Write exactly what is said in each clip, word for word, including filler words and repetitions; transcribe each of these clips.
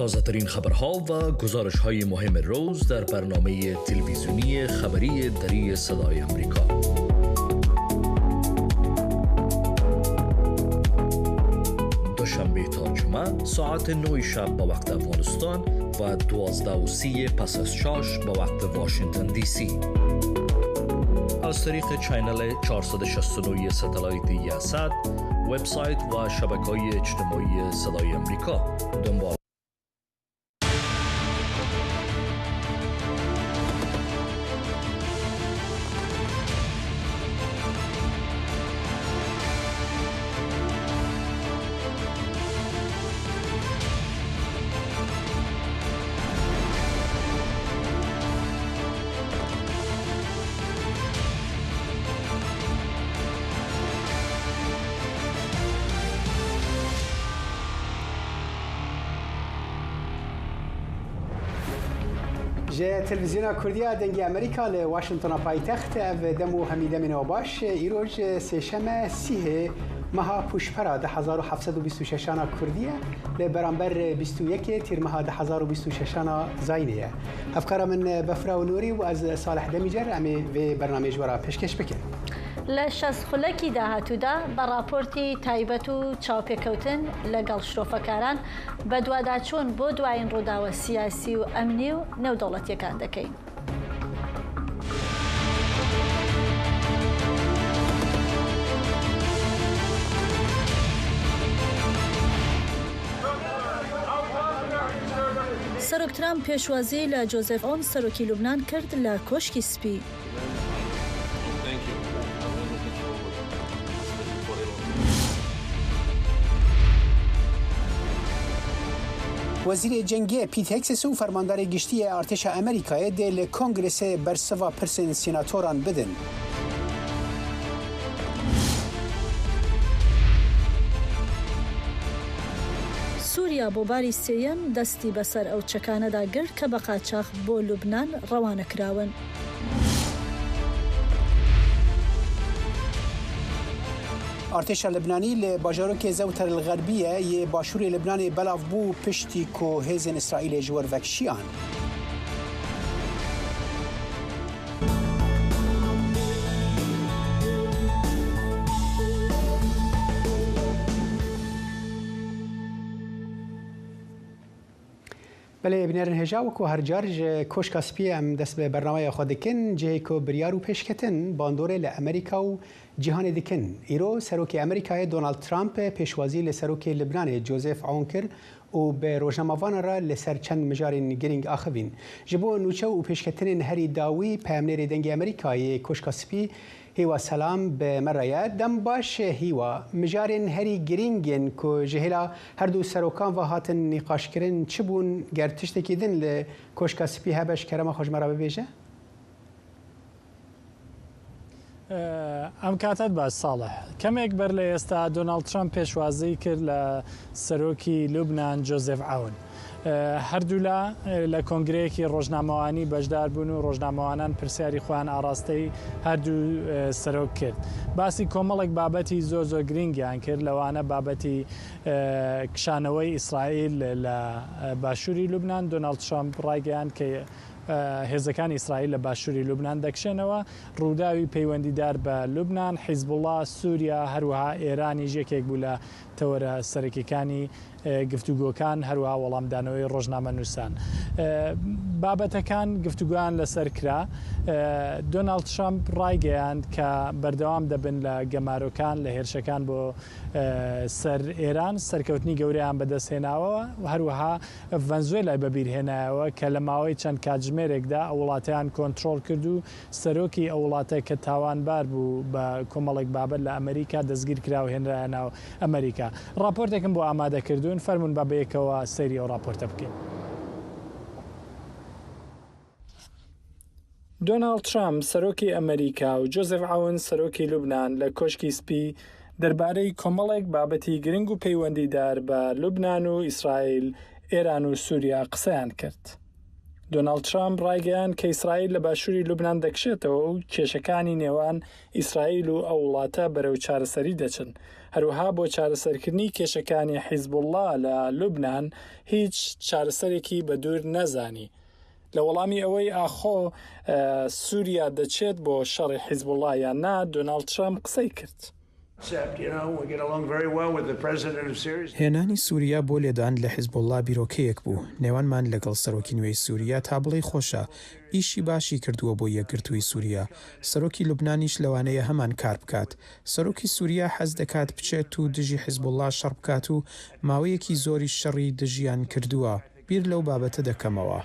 تازه‌ترین خبرها و گزارش‌های مهم روز در برنامهٔ تلویزیونی خبری دری صدای آمریکا. دوشنبه تا جمعه ساعت نه شب به وقت افغانستان و دوازده و سی پس از شاش به وقت واشنگتن دی سی. از طریق چینل چهارصد و شصت و نه ستلایت یاسد، وبسایت و شبکه‌های اجتماعی صدای آمریکا دنبال Ji Televîzyona Kurdî ya Dengê Amerîka li Washingtona paytext, ev dem û hemî demên we baş. Îroj sêşeme sîhê meha Pûşpera du hezar û heft sed û bîst û şeşana Kurdî ye, li beramber bîst û yekê Tîrmeha du hezar û bîst û şeşana Zayînê ye. Hevkara min Befra û Nûrî û ez Salih Demîcer em ê vê bernameyê ji we re pêşkêş bikin. لە شەست خولەکی داهاتوودا بە راپۆرتی تایبەت و چاوپێکەوتن لەگەڵ شرۆفەکاران بەدواداچوون بۆ دوایین ڕووداوە سیاسی و ئەمنی و نێودەوڵەتیەکان دەکەین. سەرۆک ترامپ پێشوازی لە جۆزێف ئۆن سەرۆکی لوبنان کرد لە کۆشکی سپی. Wezîrê Cengê Pete Hegseth û Fermandarê Giştî yê Artêşa Amerîkayê dê li Kongresê bersiva pirsên senatoran bidin. سووریا بۆ باری سێیەم دەستی بەسەر ئەو چەکانەدا گرت کە بە قاچاخ بۆ لوبنان ڕەوانە کراون. Artêşa Libnanî li bajarokê Zewter el Xerbiye yê başûrê Libnanê belav bû piştî ku hêzên Îsraîlê ji wir vekişiyan. Belê, bînerên hêja, wekî her car ji Koşka Spî em dest bi bernameya xwe dikin, cihê ku biryar û pêşketin bandorê li Amerîka û cîhanê dikin. Îro Serokê Amerîkayê Donald Trump pêşwazî li Serokê Libnanê Joseph Aoun kir û bi rojnamevana re li ser çend mijarên girîng axivîn. Ji bo nûçe û pêşketinên herî dawî, peyamnêrê Dengê Amerîka yê Koşka Spî, Hîwa, selam, bi me re ye. Dem baş, Hîwa. Mijarên herî girîng ên ku ji hêla her du serokan ve hatin nîqaşkirin çi bûn? Ger tiştekî din li Koşka Spî hebe, ji kerema xwe ji me re bibêje. ئە، ئەم کاتەت باش، ساڵح. کەمێک بەر لە ئێستا دۆناڵد ترامپ پێشوازی کرد لە سەرۆکی لوبنان جۆزێف عەون. ئە، هەردوولا، ئە، لە کۆنگرەیەکی ڕۆژنامەوانی بەشدار بوون و ڕۆژنامەوانان پرسیاری خۆیان ئاراستەی هەردوو، ئە، سەرۆک کرد. باسی کۆمەڵێک بابەتی زۆر زۆر گرنگیان کرد، لەوانە بابەتی، ئە، کشانەوەی ئیسرائیل لە، ئە، باشووری لوبنان. دۆناڵد ترامپ ڕایگەیاند کە ئە، هێزەکانی ئیسرائیل لە باشووری لوبنان دەکشێنەوە. ڕووداوی پەیوەندیدار بە لوبنان، حیزبوڵا، سووریا، هەروەها ئێرانیش یەکێک بوو لە تەوەرە سەرەکیەکانی، ئە، گفتوگۆکان، هەروەها وەڵامدانەوەی ڕۆژنامە نووسان. ئە، بابەتەکان گفتوگۆیان لەسەر کرا. ئە، دۆناڵد ترامپ ڕایگەیاند کە بەردەوام دەبن لە گەمارۆکان، لە هێرشەکان بۆ، ئە، سەر ئێران، سەرکەوتنی گەورەیان بەدەستهێناوە و هەروەها ڤەنزوێلای بەبیرهێنایەوە کە لە ماوەی چەند کاتژمێرێکدا ئەو وڵاتەیان کۆنترۆڵ کرد و سەرۆکی ئەو وڵاتە کە تاوانبار بوو بە کۆمەڵێک بابەت لە ئەمریکا، دەستگیر کرا و هێنرایە ناو ئەمریکا. ڕاپۆرتێکم بۆ ئامادە کردوون، فەرموون با بەیەکەوە سەیری ئەو ڕاپۆرتە بکەین. دۆناڵد ترامپ، سەرۆکی ئەمریکا، و جۆزێف عەون، سەرۆکی لوبنان، لە کۆشکی سپی دەربارەی کۆمەڵێک بابەتی گرنگ و پەیوەندیدار بە لوبنان و ئیسرائیل، ئێران و سووریا قسەیان کرد. دۆناڵد ترامپ ڕایگەیاند کە ئیسرائیل لە باشووری لوبنان دەکشێتەوە و کێشەکانی نێوان ئیسرائیل و ئەو وڵاتە بەرەو چارەسەری دەچن. هەروەها بۆ چارەسەرکردنی کێشەکانی حیزبوڵڵا لە لوبنان هیچ چارەسەرێکی بە دوور نەزانی. لە وەڵامی ئەوەی ئاخۆ، ئە، سووریا دەچێت بۆ شەڕی حیزبوڵڵا یان نا، دۆناڵد ترامپ قسەی کرد. Except, you know, we get along very well with the president of Syria. هێنانی سووریا بۆ لێدان لە حیزبوڵڵا بیرۆکەیەک بوو. نێوانمان لەگەڵ سەرۆکی نوێی سووریا تا بڵێی خۆشە. ئیشی باشی کردووە بۆ یەکگرتووی سووریا. سەرۆکی لوبنانیش لەوانەیە هەمان کار بکات. سەرۆکی سووریا حەز دەکات بچێت و دژی حیزبوڵڵا شەڕ بکات و ماوەیەکی زۆری شەڕی دژیان کردووە. بیر لەو بابەتە دەکەمەوە.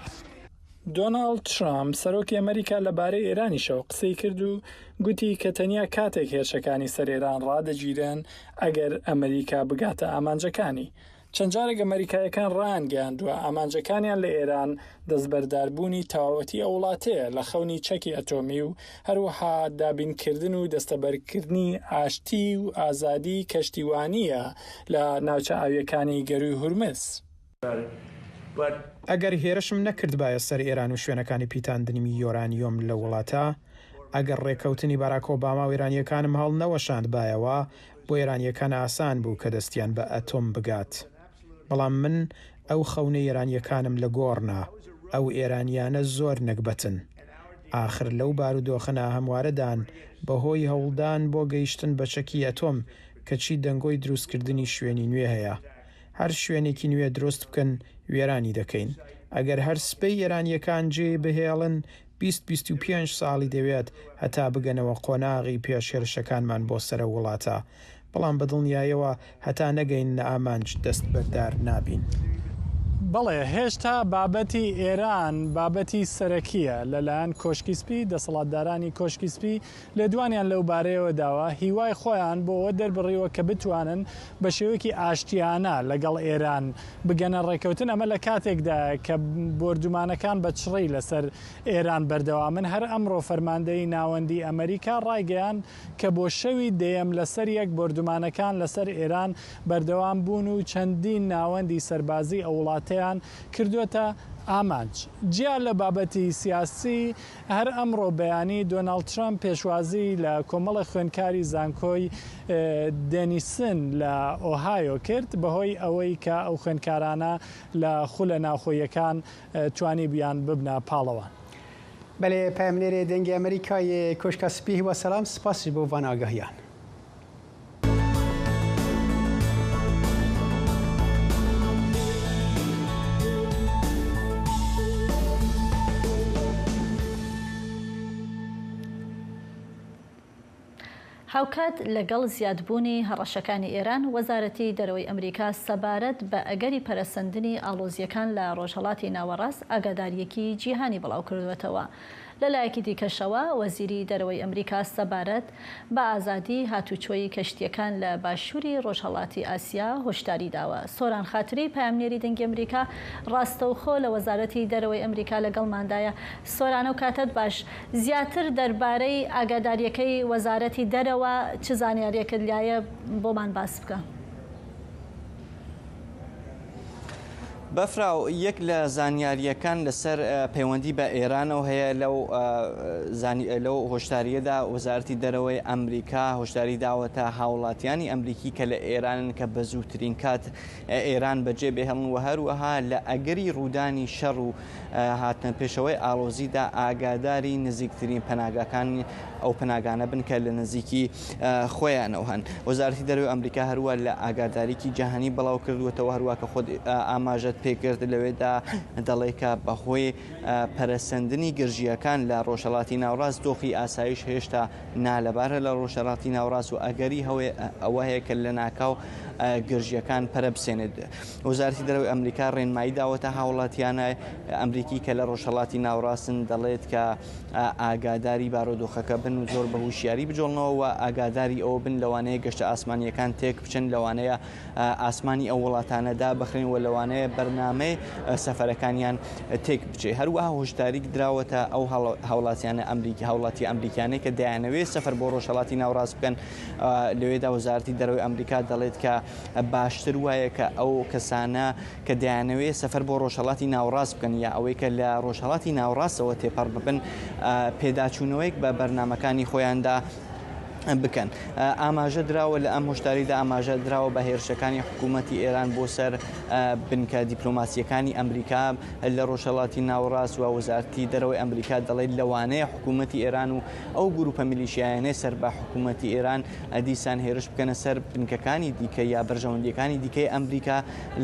دۆناڵد ترامپ، سەرۆکی ئەمریکا، لەبارەی ئێرانیشەوە قسەی کرد و گوتی کە تەنیا کاتێک هێرشەکانی سەر ئێران ڕادەگیرێن ئەگەر ئەمریکا بگاتە ئامانجەکانی. چەند جارێک ئەمریکایەکان ڕایانگەیاندووە ئامانجەکانیان لە ئێران دەستبەرداربوونی تەواوەتی ئەو وڵاتەیە لە خەونی چەکی ئەتۆمی و هەروەها دابینکردن و دەستەبەرکردنی ئاشتی و ئازادی کەشتیوانیە لە ناوچە ئاویەکانی گەروی هورمز. But ئەگەر هێرشم نەکردبایە سەر ئێران و شوێنەکانی پیتاندنی یۆرانیۆم لە وڵاتە، ئەگەر ڕێکەوتنی باراک ئۆباما و ئێرانیەکانم هەڵ نەوەشاندبایەوە، بۆ ئێرانیەکان ئاسان بوو کە دەستیان بە ئەتۆم بگات. بەڵام من ئەو خەونە ئێرانیەکانم لە گۆڕنا. ئەو ئێرانیانە زۆر نەگبەتن. ئاخر لەو بارودۆخە ناهەموارەدان بەهۆی هەوڵدان بۆ گەیشتن بە چەکی ئەتۆم، کەچی دەنگۆی دروستکردنی شوێنی نوێ هەیە. هەر شوێنێکی نوێ دروست بکەن، وێرانی دەکەین. ئەگەر هەر سبەی ئێرانیەکان جێ بهێڵن، بیست بیست و پێنج ساڵی دەوێت هەتا بگەنەوە قۆناغی پێش هێرشەکانمان بۆ سەر ئەو وڵاتە. بەڵام بە دڵنیایەوە هەتا نەگەینە ئامانج دەست بەردار نابین. بەڵێ، هێشتا بابەتی ئێران بابەتی سەرەکیە. لەلایەن کۆشکی سپی، دەسەڵاتدارانی کۆشکی سپی لێدوانیان لەو بارەیەوە داوە. هیوای خۆیان بۆ ئەوە دەربڕیوە کە بتوانن بە شێوەیەکی ئاشتیانە لەگەڵ ئێران بگەنە ڕێکەوتن. ئەمە لە کاتێکدایە کە بۆردومانەکان بە چڕی لەسەر ئێران بەردەوامن. هەر ئەمڕۆ فەرماندەی ناوەندی ئەمریکا ڕایگەیاند کە بۆ شەوی دەیەم لەسەر یەک بۆردومانەکان لەسەر ئێران بەردەوام بوون و چەندین ناوەندی سەربازی ئەو وڵاتەیان کردووەتە ئامانج. جیا لە بابەتی سیاسی، هەر ئەمڕۆ بەیانی دۆناڵد ترامپ پێشوازی لە کۆمەڵە خوێندکاری زانکۆی، ئێ، دێنیسن لە ئۆهایۆ کرد، بەهۆی ئەوەی کە ئەو خوێندکارانە لە خولە ناوخۆیەکان، ئێ، توانی بیان ببنە پاڵەوان. بەڵێ، پەیامنێرێ دەنگی ئەمریکا یە کۆشکا سپی، هیوا سەلام، سپاس بۆ ڤان ئاگاهیان. هاوکات لەگەڵ زیادبوونی هەڕەشەکانی ئێران، وەزارەتی دەرەوەی ئەمریکا سەبارەت بە ئەگەری پەرەسەندنی ئاڵۆزیەکان لە ڕۆژهەڵاتی ناوەڕاست ئاگاداریەکی جیهانی بڵاوکردووەتەوە. لە لایەکی دیکەشەوە، وەزیری دەرەوەی ئەمریکا سەبارەت بە ئازادی هاتوچۆی کەشتیەکان لە باشووری ڕۆژهەڵاتی ئاسیا هۆشداری داوە. سۆران خاتری، پەیامنێری دەنگی ئەمریکا، ڕاستەوخۆ لە وەزارەتی دەرەوەی ئەمریکا لەگەڵماندایە. سۆران، ئەو کاتت باش. زیاتر دەربارەی ئاگاداریەکەی وەزارەتی دەرەوە چ زانیاریەکت لایە، بۆمان باس بکە. بەفراو، یەک لە زانیاریەکان لەسەر، ئە، پەیوەندی بە ئێرانەوە هەیە. لەو، ئە، زانی-، لەو هۆشداریەدا وەزارەتی دەرەوەی ئەمریکا هۆشداری داوەتە هاوڵاتیانی ئەمریکی کە لە ئێرانن کە بە زووترین کات، ئە، ئێران بەجێ بهێڵن و هەروەها لە ئەگەری ڕوودانی شەڕ و، ئە، هاتنە پێشەوەی ئاڵۆزیدا ئاگاداری نزیکترین پەناگاکان، ئەو پەناگانە بن کە لە نزیکی، ئە، خۆیانەوە هەن. وەزارەتی دەرەوەی ئەمریکا هەروە لە ئاگاداریکی جیهانی بڵاو کردووەتەوە، هەروە کە خۆت، ئە، ئاماژەت پێکرد لەوێدا دەڵێ کە بەهۆی، ئە، پەرەسەندنی گرژیەکان لە ڕۆژهەڵاتی ناوڕاست دۆخی ئاسایش هێشتا نالەبارە لە ڕۆژهەڵاتی ناوڕاست و ئەگەری هەوێ-، ئەوە هەیە کە لە ناکاو، ئە، گرژیەکان پەرە بسێنێت. وەزارەتی دەرەوەی ئەمریکا ڕێنمایی داوەتە هاوڵاتیانە ئەمریکی کە لە ڕۆژهەڵاتی ناوڕاستن، دەڵێت کە، ئە، ئاگاداری بارودۆخەکە بن و زۆر بە هوشیاری بجۆڵنەوە و ئاگاداری ئەوە بن لەوانەیە گەشتە ئاسمانیەکان تێک بچن، لەوانەیە، ئە، ئاسمانی ئەو وڵاتانە دابخرێن و لەوانەیە بەرنامەی، ئە، سەفەرەکانیان تێک بچێ. هەروەها هۆشداریک دراوەتە ئەو هەڵ-، هاوڵاتیانە ئەمریکی، هاوڵاتی ئەمریکانەی کە دەیانەوێت سەفەر بۆ ڕۆژهەڵاتی ناوڕاست بکەن. ئە، لەوێدا وەزارەتی دەرەوەی ئەمریکا دەڵێت کە، باشتر وایە کە ئەو کەسانە کە دەیانەوێت سەفەر بۆ ڕۆژهەڵاتی ناوەڕاست بکەن یا ئەوەی کە لە ڕۆژهەڵاتی ناوەڕاستەوە تێپەڕ ببن، ئە، پێداچوونەوەیەک بە بەرنامەکانی خۆیاندا بکەن. ئە، ئاماژە دراوە، لە ئەم هۆشداریدا ئاماژە دراوە بە هێرشەکانی حکوومەتی ئێران بۆ سەر، ئە، بنکە دیپلۆماسیەکانی ئەمریکا لە ڕۆژهەڵاتی ناوەڕاست و وەزارەتی دەرەوەی ئەمریکا دەڵێت لەوانەیە حکوومەتی ئێران و ئەو گروپە میلیشیایانەی سەر بە حکوومەتی ئێران، ئە، دیسان هێرش بکەنە سەر بنکەکانی دیکە یا بەرژەوەندیەکانی دیکەی ئەمریکا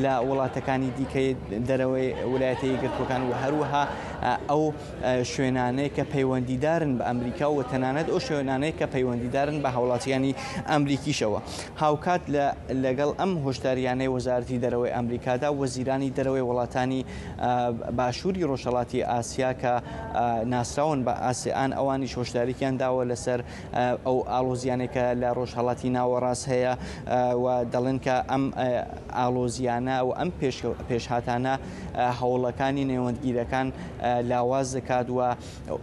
لە وڵاتەکانی دیکەی دەرەوەی ویلایەتە یەکگرتووەکان و هەروەها، ئە، ئەو، ئە، شوێنانەی کە پەیوەندیدارن بە ئەمریکا و تەنانەت ئەو شوێنانەی کە پەیوەندیدارن بە هاوڵاتیانی ئەمریکیشەوە. هاوکات لە، لەگەڵ ئەم هۆشداریانەی وەزارەتی دەرەوەی ئەمریکادا، وەزیرانی دەرەوەی وڵاتانی، ئە، باشووری ڕۆژهەڵاتی ئاسیا کە، ئە، ناسراون بە ئاسیان، ئەوانیش هۆشداریکیان داوە لەسەر، ئە، ئەو ئاڵۆزیانەی کە لە ڕۆژهەڵاتی ناوەڕاست هەیە، ئە، و دەڵێن کە ئەم، ئە، ئاڵۆزیانە و ئەم پێش-، پێشهاتانە، ئە، هەوڵەکانی نێوەندگیرەکان، ئە، لاواز دەکات و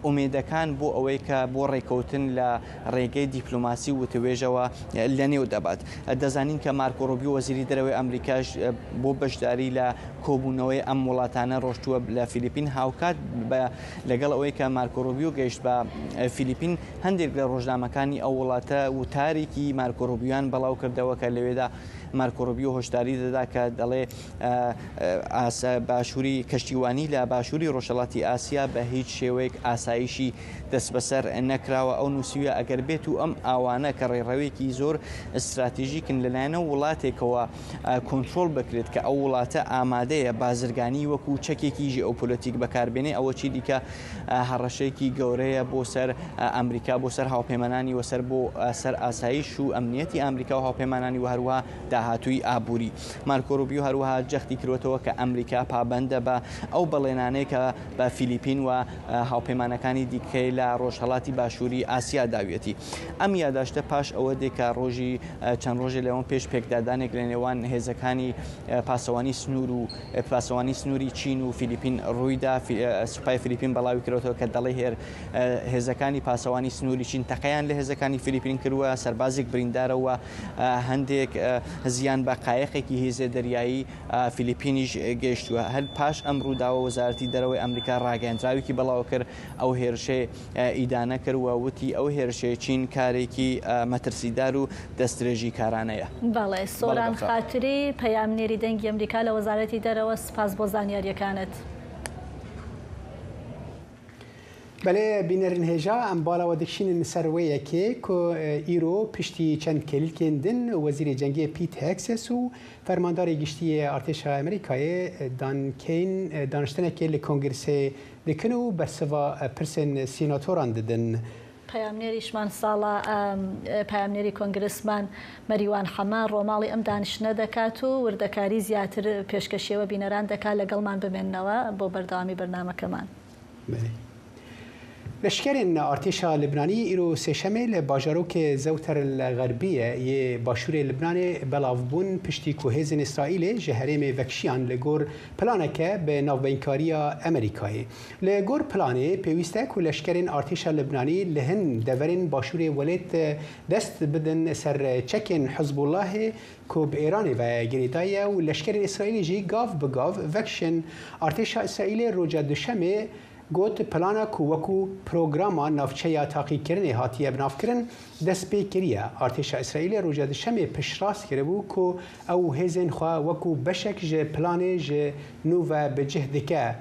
ئومێدەکان بۆ ئەوەی کە بۆ ڕێکەوتن لە ڕێگەی دیپلۆماسی و وتوێژەوە لە نێو دەبات. دەزانین کە مارکۆ ڕۆبیو وەزیری دەرەوەی ئەمریکاش، ئە، بۆ بەشداری لە کۆبوونەوەی ئەم وڵاتانە ڕۆشتووە لە فیلیپین. هاوکات بە، لەگەڵ ئەوەی کە مارکۆ ڕۆبیو گەیشت بە، ئە، فیلیپین، هەندێک لە ڕۆژنامەکانی ئەو وڵاتە وتارێکی مارکۆ ڕۆبیویان بەڵاو کردەوە کە لەوێدا مارکۆ ڕۆبیو هۆشداری دەدا کە دەڵێ، ئە، ئە، ئاسا-، باشووری کەشتیوانی لە باشووری ڕۆژهەڵاتی ئاسیا بە هیچ شێوەیەک ئاسایشی دەست بەسەر نەکراوە. ئەو نووسیویە ئەگەر بێت و ئەم ئاوانە کە ڕێڕەوێکی زۆر استراتیژیکن لەلایەنە وڵاتێکەوە، ئە، کۆنترۆل بکرێت کە ئەو وڵاتە ئامادەیە بازرگانی وەکو چەکێکی ژێئۆپۆلیتیک بەکاربێنێ، ئەوە چی دیکە، ئە، هەڕەشەیەکی گەورەیە بۆ سەر، ئە، ئەمریکا، بۆ سەر هاوپەیمانانی و سەر بۆ، ئە، سەر ئاسایش و ئەمنیەتی ئەمریکا و هاوپەیمانانی و هەروەها داهاتووی ئابووری. مارکۆ ڕوبیو هەروەها جەختی کردوەتەوە کە ئەمریکا پابەندە بە ئەو بەڵێنانەی کە بە فیلیپین و، ئە، هاوپەیمانەکانی دیکەی لە ڕۆژهەڵاتی باشووری ئاسیا داویەتی. ئەم یاداشتە پاش ئەوە دێ کە ڕۆژی، ئە، چەند ڕۆژی لەوەن پێش پێکدادانێک لە نێوان هێزەکانی، ئە، پاسەوانی سنوور و، ئە، پاسەوانی سنووری چین و فیلیپین ڕوویدا. فی-، ئە، سوپای فیلیپین بەڵاوی کردوەتەوە کە دەڵێ هێر-، ئە، هێزەکانی پاسەوانی سنووری چین تەقەیان لە هێزەکانی فیلیپین کردووە، سەربازێک بریندارە و، ئە، هەندێک، ئە، زیان بە قایەخێکی هێزە دەریایی، ئە، فیلیپینیش گەیشتووە. هەر پاش ئەم ڕووداوە وەزارەتی دەرەوەی ئەمریکا ڕاگەیاندراوێکی بەڵاو کرد، ئەو هێرشەی، ئە، ئیدانە کرد و وتی ئەو هێرشەی چین کارێکی، ئە، مەترسیدار و دەستدرێژی کارانەیە. بەڵێ، سۆران بەڵێ، خاتری، پەیامنێری دەنگی ئەمریکا لە وەزارەتی دەرەوە، سپاس بۆ زانیاریەکانت. بەڵێ، بینەرین هێژا، ئەم باڵەوە دەکشینن سەر وەیەکێ کو، ئە، ئیرۆ پشتی چەند کەلیلکێن دن وەزیرێ جەنگێ پیت هێکسس و فەرماندارێ گشتیە ئارتێشا ئەمریکایێ، ئە، دان کەین، ئە، دانشتنەکێ لە کۆنگرسێ دکن و بەرسڤا، ئە، پرسێن سیناتۆران ددن. پەیامنێریشمان ساڵا، ئەم، ئە، پەیامنێری کۆنگرسمان مەریوان حەمە ڕۆماڵی ئەم دانیشتنە دەکات و وردەکاری زیاتر پێشکەشیەوە بینەران دەکات. لەگەڵمان بمێننەوە بۆ بەردەوامی بەرنامەکەمان. بەڵێ. لەشکرên artêşa Libnanî îro sêşemê li bajarokê Zewter el Xerbiyê yê başûrê Libnanê belav bûn, piştî ku hêzên Îsraîlê ji herêmê vekişiyan li gor planeke bi navbeynkariya Amerîkayê. Li gor planê pêwîst e ku leşkerên artêşa Libnanî li hin deverên başûrê welêt dest bidin ser çekên Hizbullahê ku bi Îranê ve girêdayî ye û leşkerên Îsraîlê jî gav bi gav vekişin. Artêşa Îsraîlê roja Duşemê got, plana ku wekû programa navçeya taqîkirinê hatiye binavkirin, dest pê kiriye. Artêşa Îsraîlê roja Duşemê piştrast kiribû ku ew hêzên xwe wekû beşek ji planê ji nû ve bi cih dike.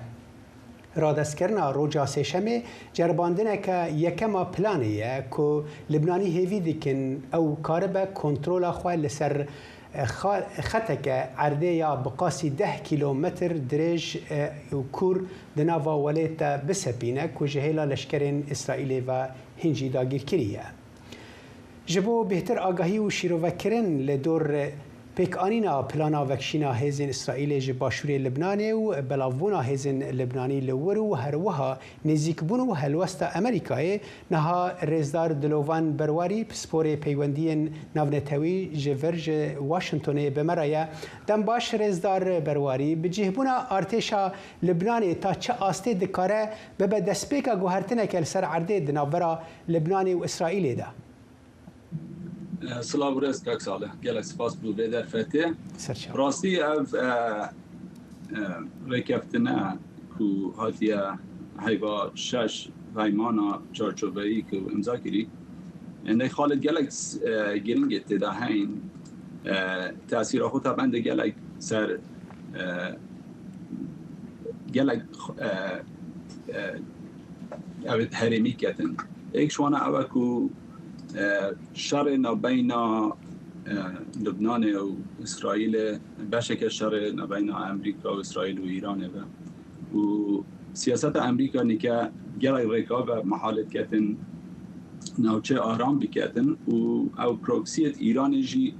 Radestkirina roja Sêşemê ceribandineke yekem a planê ye ku Libnanî hêvî dikin ew karibe kontrola xwe li ser, e, xa-, xeteke erdê ya bi qasî deh kîlometr dirêj, e, û kûr di nava welêt de bisepîne ku ji hêla leşkerên Îsraîlê ve hîn jî dagîrkirî ye. Ji bo bêhtir agahî û şîrovekirin li dor pêkanîna plana vekişîna hêzên Îsraîlê ji başûrê Libnanê û belavbûna hêzên Libnanî li wir û herwiha nêzîkbûn û helwesta Amerîkayê, niha Rêzdar Dilovan Berwarî, pisporê peywendiyên navnetewî ji vir ji Washingtonê bi me re ye. Dem baş Rêzdar Berwarî, bi cihbûna artêşa Libnanê ta çi astê dikare bibe destpêka guhertineke li ser erdê di navbera Libnanê û Îsraîlê de? Silav û rêz kak Salih. Gelek spas bo vê derfetê. Rastî ev, e, e, rêkeftine ku hatiye heyva şeş peymana çarçoveyî ku imza kirî, endê xalê gelek, e, giringê tê de heyn. E, tesîra xwe taban de gelek ser, e, gelek, e, e, ev herêmî ketin. Êk ji wana ew e ku, e, şerê navbeyna, e, Lubnanê û Îsraîlê beşeke şerê navbeyna Amerîka û Îsraîl û Îranê be. Û siyaseta Amerîka nîke gelek rêka be mehalê diketin navçe aram biketin û ew proksiyê Îranê jî,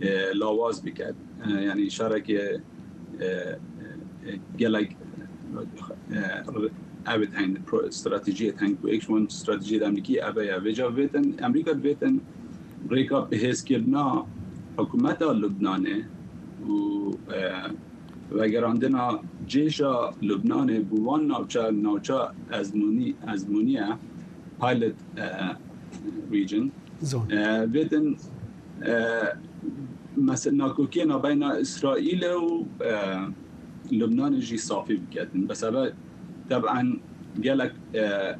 e, lawaz biket. E, yanî şerekê, e, e, gelek, e, ev hene, pro-, stratejiyê hene ku êk ji wan stratejiyê Amerîkî ev e. Vêca vêtin, Amerîka dibêtin rêka bihêzkirina hikûmeta Lubnanê û, e, vegerandina cêşa Lubnanê bo wan navçe, navça ezmûnî, ezmûnî ye, pilot, e, region. Zon. E, vêtin, e, mesela nakokiyê navbeyna Îsraîlê û, e, Lubnanê jî safî biketin. Bi sebeb, teben gelek, e, e,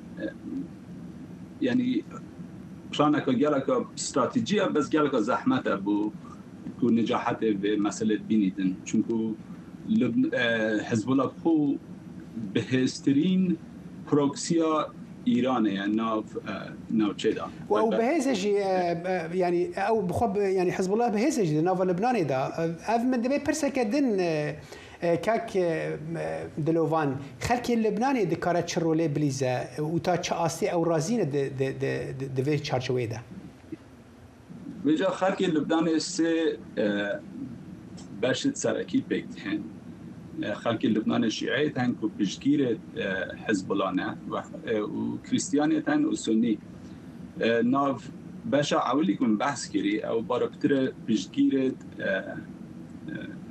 yanî planeke geleka stratejî ye, bes geleka zehmet e bo ku nicahetê vê meselê bibînîtin. Çunku Lub-, e, Hizbullah bi xwe bihêztirîn proksiya Îranê ye nav, e, navçê de. Û ew bi hêzê jî, e, e, yanî ew bi xwe bi, yanî Hizbullah bi hêzê jî di nava Lubnanê de. E, ev min divê pirseke din, e, e, kak, e, Dilovan, xelkê Lubnanê dikare çi rolê bilîze û ta çi astê ew razî ne di, di, di, di, di vê çarçoweyê de? Vêca xelkê Lubnanê sê, e, beşê serekî pêk dihên. E, xelkê Lubnanê şîeyê tên ku piştgîrê, e, Hizbullah ne we, e, û Krîstiyanê tên û Sunnî. E, nav beşa ewilî ku min behs kirî, ew bara pitirê piştgîrê, e, e,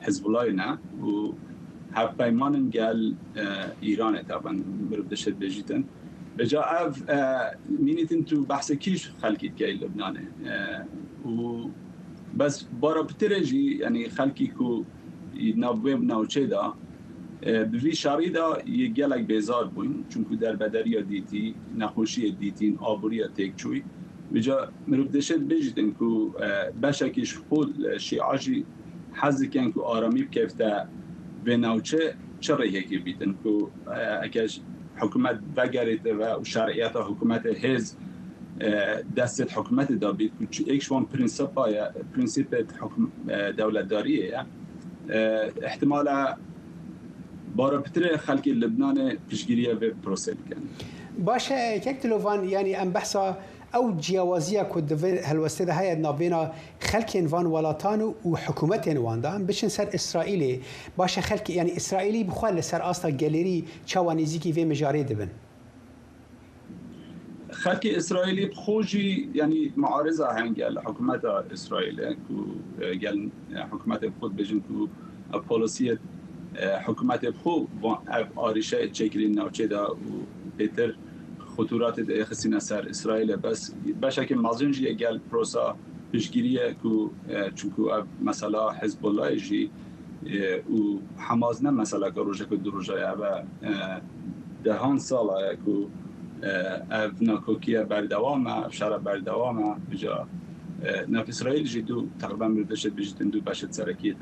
Hizbullahê ne û hevpeymanin gel, e, Îranê taban mirov dişêt bêjîtin. Vêca ev, e, mînîtin tu behsê kî ji xelkî dikey Lubnanê. E, û bes bara pitirê jî, yanî xelkî ku nav wê navçê de, e, bi vî şerî de yê gelek bêzar bûn. Çunku derbederiya dîtî, nexweşiyê dîtîn, aboriya têk çûyî. Vêca mirov dişêt bêjîtin ku, e, beşekî ji xwe, e, şîa jî hez dikin ku aramî bikevte vê navçe çi rêyekê bîtin ku, e, eke ji hikûmet vegerête ve û şeriyeta hikûmetê hêz, e, destê hikûmetê de bît ku çi-, êk ji wan prînsipa ye, prînsîpê hikûm-, e, dewletdariyê ye. E, ihtimala bara pitirê xelkê Libnanê piştgiriya vê prosê bikin. Baş e, kek Dilovan, yanî em behsa ew ciyawaziya ku di vê helwestê de heye navbêna xelkên van welatan û, û hikûmetên wan de, em biçin ser Îsraîlê. Baş e, xelkê, yanî Îsraîlî bi xwe li ser asta gelêrî çawa nêzîkî vê mijarê dibin? Xelkê Îsraîlî bi xwe jî, yanî muariza henge li hikûmeta Îsraîlê ku, e, gel, e, hikûmetê bi xwe dibêjin ku ev polisiyê, e, hikûmetê bi xwe va-, ev arîşe çêkirî navçê de û pêtir xutûratê de xistîne ser Îsraîlê. Bes beşeke mezin jî ye gel prosa piştgiriyê ku, e, çunku ev mesela Hizbullahê jî, e, û Hamas ne meseleke rojek û du roja ye, ev e, e, dehan sala ye ku, e, ev nakokiye berdewam e, ev şere berdewam e, vêca, e, nav Îsraîl jî du, teqrîben mirov dişêt bêjîtin du beşêt serekî ye.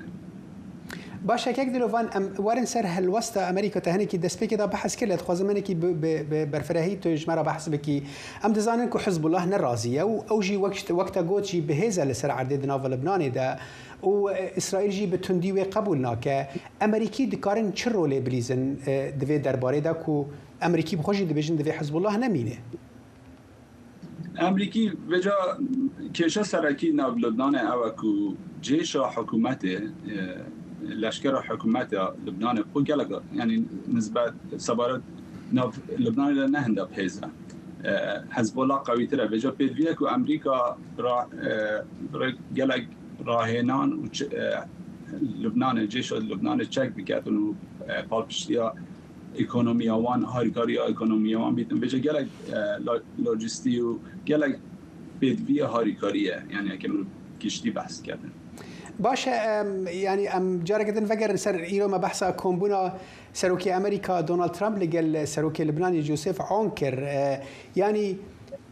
Baş e, kek Dilovan, em werin ser helwesta Amerîka, te hinekî destpêkê de behs kir, lê dixwazim hinekî bi, bi, bi berfirehî tu ji me re behs bikî. Em dizanin ku Hizbullah ne razî ye û ew jî wek, wek te got jî bi hêz e li ser erdê di nava Libnanê de û, e, Îsraîl jî bi tundî wê qebûl nake. Emerîkî dikarin çi rolê bilîzin, e, di vê derbarê de ku Emerîkî bi xwe jî dibêjin divê Hizbullah nemîne? Emerîkî vêca kêşa serekî nav Libnanê ew e ku cêşa hikûmetê, e, leşkera hikûmeta Libnanê xwe gelek, yanî nisbet sebaret nav Libnanê de ne hinda bihêz e. E, Hezbollah qewîtir e. Vêca pêdiviye ku Emerîka ra-, e, re-, gelek rahênan û ç-, e, Libnanê, cêşa Libnanê çek biketin û, e, palpiştiya ekonomiya wan, harîkariya ekonomiya wan bîtin. Vêca gelek, e, lo-, lojistî û gelek Pêdiviya harîkarî ye, yanî heke min giştî behs kerdin. Baş e, em, yanî em careke din vegerin ser îro me behsa kombûna Serokê Amerîka Donald Trump li gel Serokê Libnanê Joseph Aoun kir. E, yanî,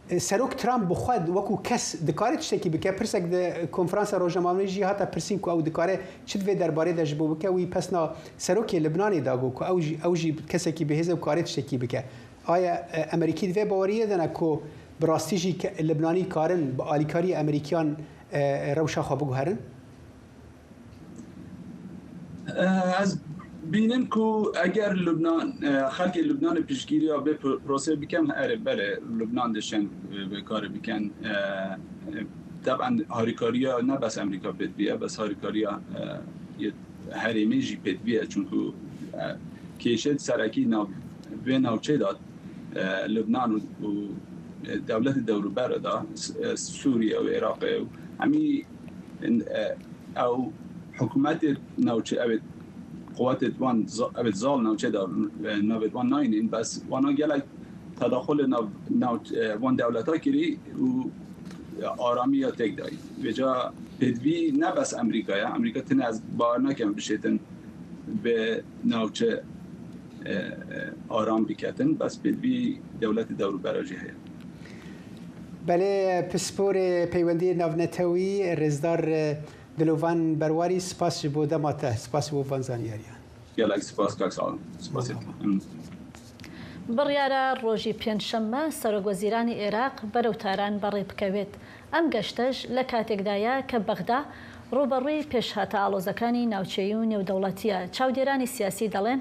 e, Serok Trump bi xwe wekû kes dikare tiştekî bike? Pirsek di konferansa rojnamevanî jî hate pirsîn ku ew dikare çi di vê derbarê de ji bo bike? Wî pesna Serokê Libnanê da got ku ew jî, ew jî kesekî bihêz e û kare tiştekî bike. Aya, e, Amerîkî di vê baweriyê de ne ku bi rastî jî ke-, Libnanî karin bi alîkariyê Amerîkiyan, e, rewşa xwe biguherin? E, ez bînim ku eger Lubnan, e, xelkê Lubnanê piştgiriya vê pro-, prosê bikin, erê, belê, Lubnan dişên, e, vê karê bikin. E, e, teben harîkariya ne bes Amerîka pêdiviye, bes harîkariya, e, yê herêmê jî pêdiviye, çunku, e, kêşê serekî nav-, vê navçê de, e, Lubnan û, û, e, dewletê dewrûber de, s-, e, Sûriye û Iraqê û hemî, e, ew hikûmetê navçe, ew ê quwetê wan za-, ew ê zal navçê de, e, navê wan nayînin, bes wana gelek tedaxulê nav-, nav-, e, wan dewleta kirî û aramiya têk dayî. Vêca pêdivî ne bes Amerîka ye. Amerîka tine ez bawer nakim bişêtin vê navçe, e, e, aram biketin. Bes pêdivî dewletê dewrûbera jî heye. Belê, pisporê peywendiyê navnetewî, rêzdar, e, Dilovan Berwarî, spas ji bo dema te, spas ji bo van zanyariyan. Gelek spas, kak, sağ olun. Spas. بڕیارە ڕۆژی پێنجشەممە سەرۆکوەزیرانی عێراق بەرەو تاران بەڕێ بکەوێت. ئەم گەشتەش لە کاتێکدایە کە بەغدا ڕوبەڕووی پێشهاتە ئاڵۆزەکانی ناوچەیی و نێودەوڵەتیە. چاودێرانی سیاسی دەڵێن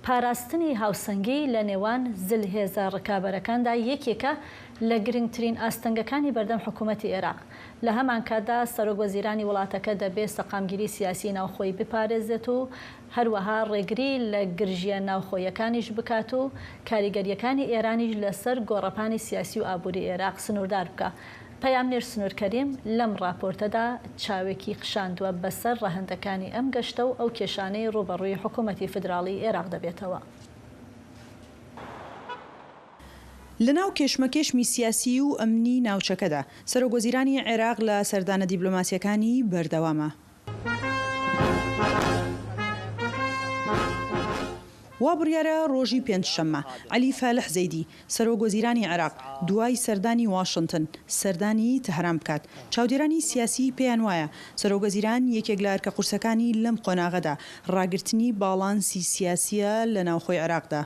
پاراستنی هاوسەنگی لە نێوان زلهێزە ڕکابەرەکاندا یەکێکە لە گرنگترین ئاستەنگەکانی بەردەم حکوومەتی عێراق. لە هەمان کاتدا سەرۆک وەزیرانی وڵاتەکە دەبێ سەقامگیری سیاسی ناوخۆی بپارێزێت و هەروەها ڕێگری لە گرژیە ناوخۆیەکانیش بکات و کاریگەریەکانی ئێرانیش لەسەر گۆڕەپانی سیاسی و ئابووری عێراق سنووردار بکە. پەیامنێر سنوور کەریم لەم ڕاپۆرتەدا چاوێکی خشاندووە بەسەر ڕەهەندەکانی ئەم گەشتە و ئەو کێشانەی ڕوبەڕووی حکوومەتی فیدراڵی عێراق دەبێتەوە. لە ناو کێشمەکێشمی سیاسی و ئەمنی ناوچەکەدا، سەرۆک وەزیرانی عێراق لە سەردانە دیبلۆماسیەکانی بەردەوامە. وا بڕیارە ڕۆژی پێنجشەممە، عەلی فالح زەیدی، سەرۆک وەزیرانی عێراق، دوای سەردانی واشنتن، سەردانی تەهران بکات. چاودێرانی سیاسی پێیان وایە سەرۆک وەزیران یەکێک لە ئەرکە قورسەکانی لەم قۆناغەدا ڕاگرتنی باڵانسی سیاسیە لە ناوخۆی عێراقدا.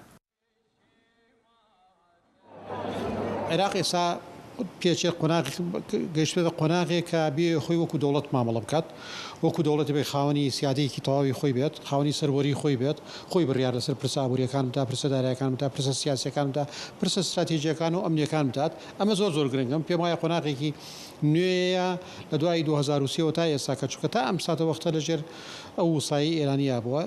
عێراق ئێستا پێچێ قۆناغ، گەشتێتە قۆناغێک کە بێ خۆی وەکو دەوڵەت مامەڵە بکات، وەکو دەوڵەتی بێ خاوەنی سیادەیەکی تەواوی خۆی بێت، خاوەنی سەروەری خۆی بێت، خۆی بڕیار لەسەر پرسە ئابووریەکان بدا، پرسە دارایەکان بدا، پرسە سیاسیەکان بدا، پرسە استراتیژیەکان و ئەمنیەکان بدات. ئەمە زۆر زۆر گرنگە. پێم وایە قۆناغێکی نوێیە لە دوای دوو هەزار و سێ و تا ئێستا کە چونکە تا ئەم ساتە وەختە لەژێر ئەو وسایی ئێرانیە بووە.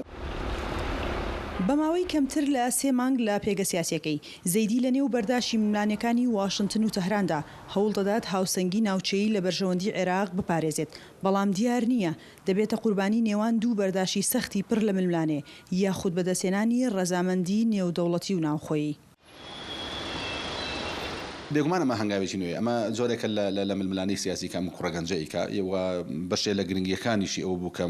بە ماوەی کەمتر لە سێ مانگ لە پێگە سیاسیەکەی، زەیدی لە نێو بەرداشی ململانێکانی واشنتن و تەهراندا هەوڵ دەدات هاوسەنگی ناوچەیی لە بەرژەوەندی عێراق بپارێزێت، بەڵام دیار نییە دەبێتە قوربانی نێوان دوو بەرداشی سەختی پڕ لە ململانێ یاخود بەدەستهێنانی ڕەزامەندی نێودەوڵەتی و ناوخۆیی. بێگومان ئەمە هەنگاوێکی نوێیە. ئەمە جۆرێکە لە، لە، لە ململانەی سیاسی کە ئەم کوڕە گەنجە ئەیکا و بەشێ لە گرنگیەکانیشی ئەوە بوو کە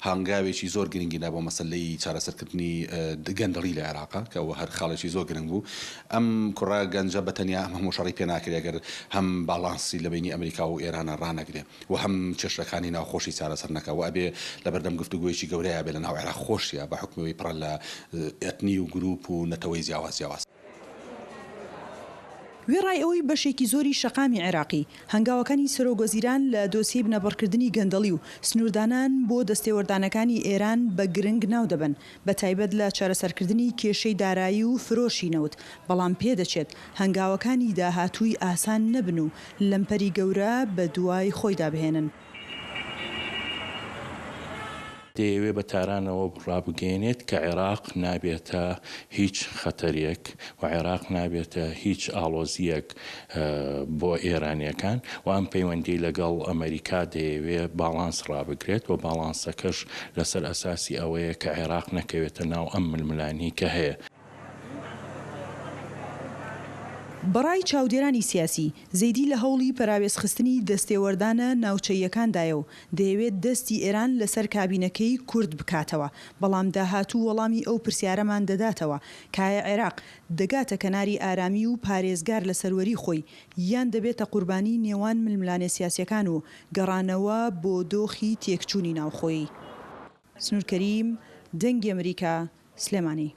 هەنگاوێکی زۆر گرنگی دا بۆ مەسەلەی چارەسەرکردنی، ئە، گەندەڵی لە عێراقا، کە ئەوە هەر خاڵێکی زۆر گرنگ بوو. ئەم کوڕە گەنجە بە تەنیا ئەم هەموو شەڕی پێ ناکرێ، ئەگەر هەم باڵانسی لە بینی ئەمریکا و ئێرانە ڕانەگرێ و هەم کێشەکانی ناوخۆشی چارەسەر نەکا و ئەبێ لە بەردەم گفتوگویەکی گەورەیە بێ لە ناو عێراق خۆشیە بە حکمەوەی پڕە لە، ئە، ئەتنی و گروپ و نەتەوەی جیاواز جیاواز. وێڕای ئەوەی بەشێکی زۆری شەقامی عێراقی هەنگاوەکانی سەرۆک وەزیران لە دۆسیەی بنەبڕکردنی گەندەڵی و سنووردانان بۆ دەستێوەردانەکانی ئێران بە گرنگ ناو دەبەن، بە تایبەت لە چارەسەرکردنی کێشەی دارایی و فرۆشی نەوت، بەڵام پێدەچێت هەنگاوەکانی داهاتووی ئاسان نەبن و لەمپەری گەورە بە دوای خۆیدا بهێنن. دەیەوێت بە تارانەوە ڕابگەیەنێت کە عێراق نابێتە هیچ خەتەرێک و عێراق نابێتە هیچ ئاڵۆزیەک، ئە، بۆ ئێرانیەکان و ئەم پەیوەندی لەگەڵ ئەمریکا دەیەوێت باڵانس ڕابگرێت و باڵانسەکەش لەسەر ئەساسی ئەوەیە کە عێراق نەکەوێتە ناو ئەم ململانی کە هەیە. بەڕای چاودێرانی سیاسی، زەیدی لە هەوڵی پەراوێزخستنی دەستێوەردانە ناوچەییەکاندایە و دەیەوێت دەستی ئێران لەسەر کابینەکەی کورد بکاتەوە، بەڵام داهاتوو وەڵامی ئەو پرسیارەمان دەداتەوە کە ئایا عێراق دەگاتە کەناری ئارامی و پارێزگار لە سەروەری خۆی، یان دەبێتە قوربانی نێوان ململانێ سیاسیەکان و گەڕانەوە بۆ دۆخی تێکچوونی ناوخۆیی. سنوور کەریم، دەنگی ئەمریکا، سلێمانی.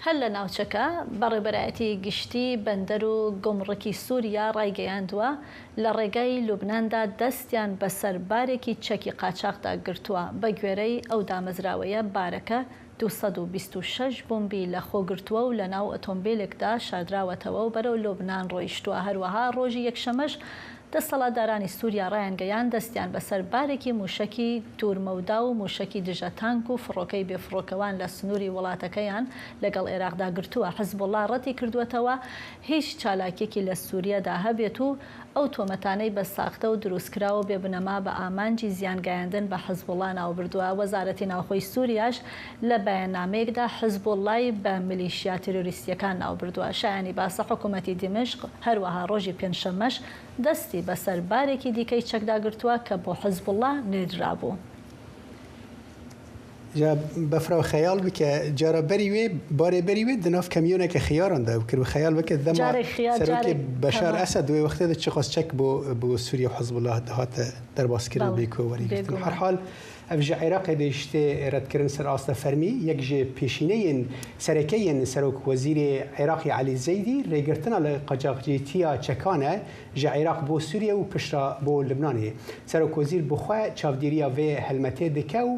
هەر لە ناوچەکە، بەڕێوەبەرایەتی گشتی بەندەر و گومڕکی سووریا ڕایگەیاندووە، لە ڕێگای لوبناندا دەستیان بەسەر بارێکی چەکی قاچاخدا گرتووە. بە گوێرەی ئەو دامەزراوەیە، بارەکە دوو سەد و بیست و شەش بۆمبی لە خۆ گرتووە و لە ناو ئۆتۆمبیلێکدا شاردراوەتەوە و بەرەو لوبنان ڕۆیشتووە. هەروەها ڕۆژی یەکشەمەش دەسەڵاتدارانی سووریا ڕایانگەیاند، دەستیان بەسەر بارێکی مووشەکی دوورمەودا و مووشەکی دژە تانک و فڕۆکەی بێفڕۆکەوان لە سنووری وڵاتەکەیان لەگەڵ عێراقدا گرتووە. حزبوڵڵا ڕەتی کردووەتەوە هیچ چالاکیەکی لە سووریەدا هەبێت و ئەو تۆمەتانەی بە ساختە و دروستکراو و بێبنەما بە ئامانجی زیانگەیاندن بە حزبوڵڵا ناوبردووە. وەزارەتی ناوخۆی سووریاش لە بەیاننامەیەکدا حزبوڵڵای بە میلیشیا تیرۆریستیەکان ناوبردووە. شایانی باسە، حکوومەتی دیمشق هەروەها ڕۆژی پێنجشەممەش دەستی بەسەر بارێکی دیکەی چەکدا گرتووە کە بۆ حزبوڵڵا نێردرابوو. جا بەفراو خەیاڵ بکە، جارە بەری وێ، بارێ بەری وێ، di nav kamyoneke xiyaran de ew kir. Xeyal bike dema serokê Beşar Esed wê wextê de çiqas çek bo bo Sûriye û Hizbullah dihate derbaskirin, bêko werî girtin. Her hal, ev ji Iraqê de ji tê redkirin ser asta fermî. Yek ji pêşîneyên sereke yên Serokwezîrê Iraqê Elî Zeydî rêgirtina li qaçaxcîtiya çekan e ji Iraq bo Sûriye û piştre bo Libnanê. Serokwezîr bi xwe çavdêriya vê helmetê dike û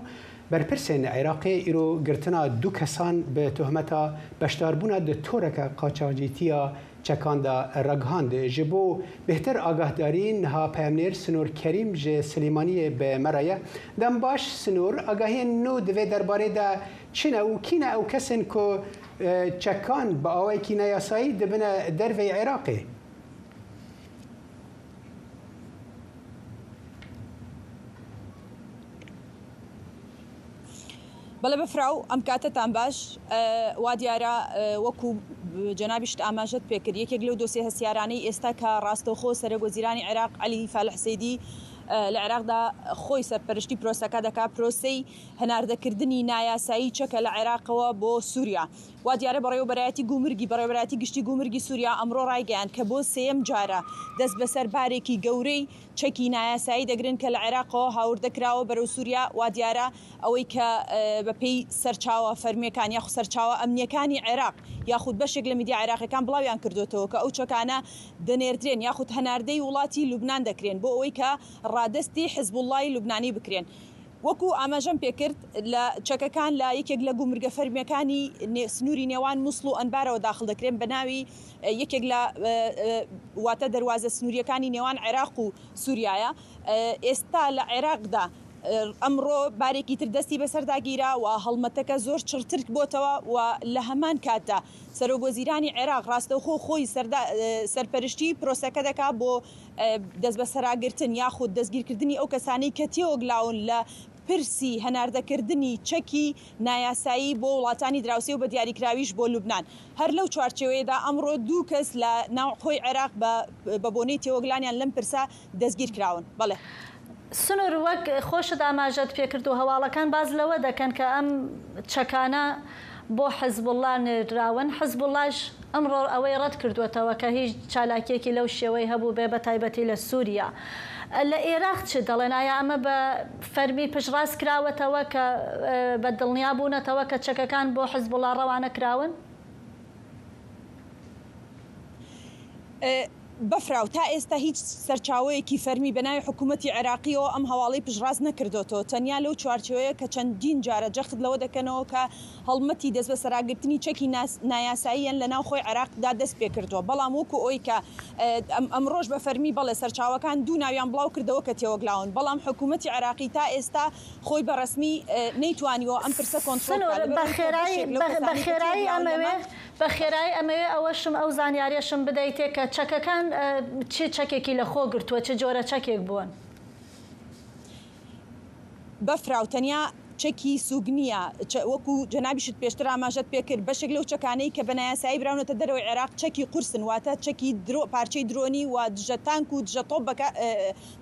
berpirsên Iraqê îro girtina du kesan bi tohmeta beşdarbûna di toreke qaçaxcîtiya çekan de ragihand. Ji bo bêhtir agahdarî, niha peyamnêr Sinor Kerîm ji Silêmaniyê bi me re ye. Dem baş Sinor, agahiyên nû di vê derbarê de çi ne û kî ne ew kesên ku, e, çekan bi awayekî neyasayî dibine derveyî Iraqê? بەڵێ بەفراو، ئەم کاتەتان باش. وا دیارە، وەکو جەنابیشت ئاماژەت پێکرد، یەکێک لەو دۆسیە هەستیارانەی ئێستا کە ڕاستەوخۆ سەرۆک وەزیرانی عێراق عەلی فالح سەیدی لە عێراقدا خۆی سەرپەرشتی پرۆسەکە دەکا، پرۆسەی هەناردەکردنی نایاسایی چەکە لە عێراقەوە بۆ سووریا. وا دیارە بەڕێوەبەرایەتی گومرگی، بەڕێوەبەرایەتی گشتی گومرگی سووریا ئەمڕۆ ڕایگەیاند کە بۆ سێیەم جارە دەست بەسەر بارێکی گەورەی چەکی نایاسایی دەگرن کە لە عێراقەوە هاوردە کراوە بەرەو سووریا. وا دیارە ئەوەی کە بەپێی سەرچاوە فەرمیەکان یاخود سەرچاوە ئەمنیەکانی عێراق یاخود بەشێک لە میدیا عێراقیەکان بڵاویان کردوتەوە کە ئەو چەکانە دەنێردرێن یاخود هەناردەی وڵاتی لوبنان دەکرێن بۆ ئەوەی کە ڕادەستی حزبوڵڵای لوبنانی بکرێن. وەکو ئاماژەم پێکرد، لە چەکەکان لە یەکێک لە گومرگە فەرمیەکانی سنووری نێوان موسڵ و ئەنبارەوە داخڵ دەکرێن بە ناوی یەکێک لە واتە دەروازە سنووریەکانی نێوان عێراق و سووریایە. ئێستا لە عێراقدا ئەمڕۆ بارێکی تر دەستی بەسەردا گیرا و هەڵمەتەکە زۆر چڕتر بۆتەوە و لە هەمان کاتدا سەرۆک وەزیرانی عێراق ڕاستەوخۆ خۆی سەردا-، سەرپەرشتی پرۆسەکە دەکا بۆ دەست بە سەراگرتن یاخود دەستگیرکردنی ئەو کەسانەی کە تێوەگلاون لە پرسی هەناردەکردنی چەکی نایاسایی بۆ وڵاتانی دراوسێ و بە دیاریکراویش بۆ لوبنان. هەر لەو چوارچێوەیەدا ئەمڕۆ دوو کەس لە ناوخۆی عێراق بە بە بۆنەی تێوەگلانیان لەم پرسە دەستگیر کراون. بەڵێ. سنوور، وەک خۆشت ئاماژەت پێکرد و هەواڵەکان باز لەوە دەکەن کە ئەم چەکانە بۆ حزبوڵڵا نێردراون. حزبوڵڵاش ئەمڕۆ ئەوەی ڕەت کردووەتەوە کە هیچ چالاکیەکی لەو شێوەی هەبوو بێ، بە تایبەتی لە سووریا. لە ئێراق چ دەڵێن؟ ئایا ئەمە بە فەرمی پشتڕاست کراوەتەوە کە بە دڵنیا بوونەتەوە کە چەکەکان بۆ حزبوڵڵا ڕەوانە کراون؟ بەفراو، تا ئێستا هیچ سەرچاوەیەکی فەرمی بە ناوی حکوومەتی عێراقیەوە ئەم هەواڵەی پشتڕاست نەکردوتەوە، تەنیا لەو چوارچێوەیە کە چەندین جارە جەخت لەوە دەکەنەوە کە هەڵمەتی دەست بە سەراگرتنی چەکی ناس-، نایاساییان لە ناو خۆی عێراقدا دەست پێ کردووە. بەڵام وەکو ئەوەی کە ئەم-، ئەمڕۆش بە فەرمی بەڵێ سەرچاوەکان دوو ناویان بڵاو کردەوە کە تێوەگلاون، بەڵام حکوومەتی عێراقی تا ئێستا خۆی بە ڕەسمی نەیتوانیوە ئەم پرسە کۆنترۆل بکات. بە خێرایی، بە خێرایی ئەمەوێ، بە خێرایی ئەمەوێ ئەوەشم، ئەو زانیاریەشم بدەیتێ کە چەکەکان چی چەکێکی لە خۆ گرتووە، چ جۆرە چەکێک بوون؟ بەفراو، تەنیا چەکی سووک نییە. چە-، وەکو جەنابیشت پێشتر ئاماژەت پێکرد، بەشێک لەو چەکانەی کە بە نایاسایی براونەتە دەرەوەی عێراق چەکی قورسن، واتە چەکی درۆ-، پارچەی درۆنی و دژە تانک و دژە تۆپ بەکا-، ئە،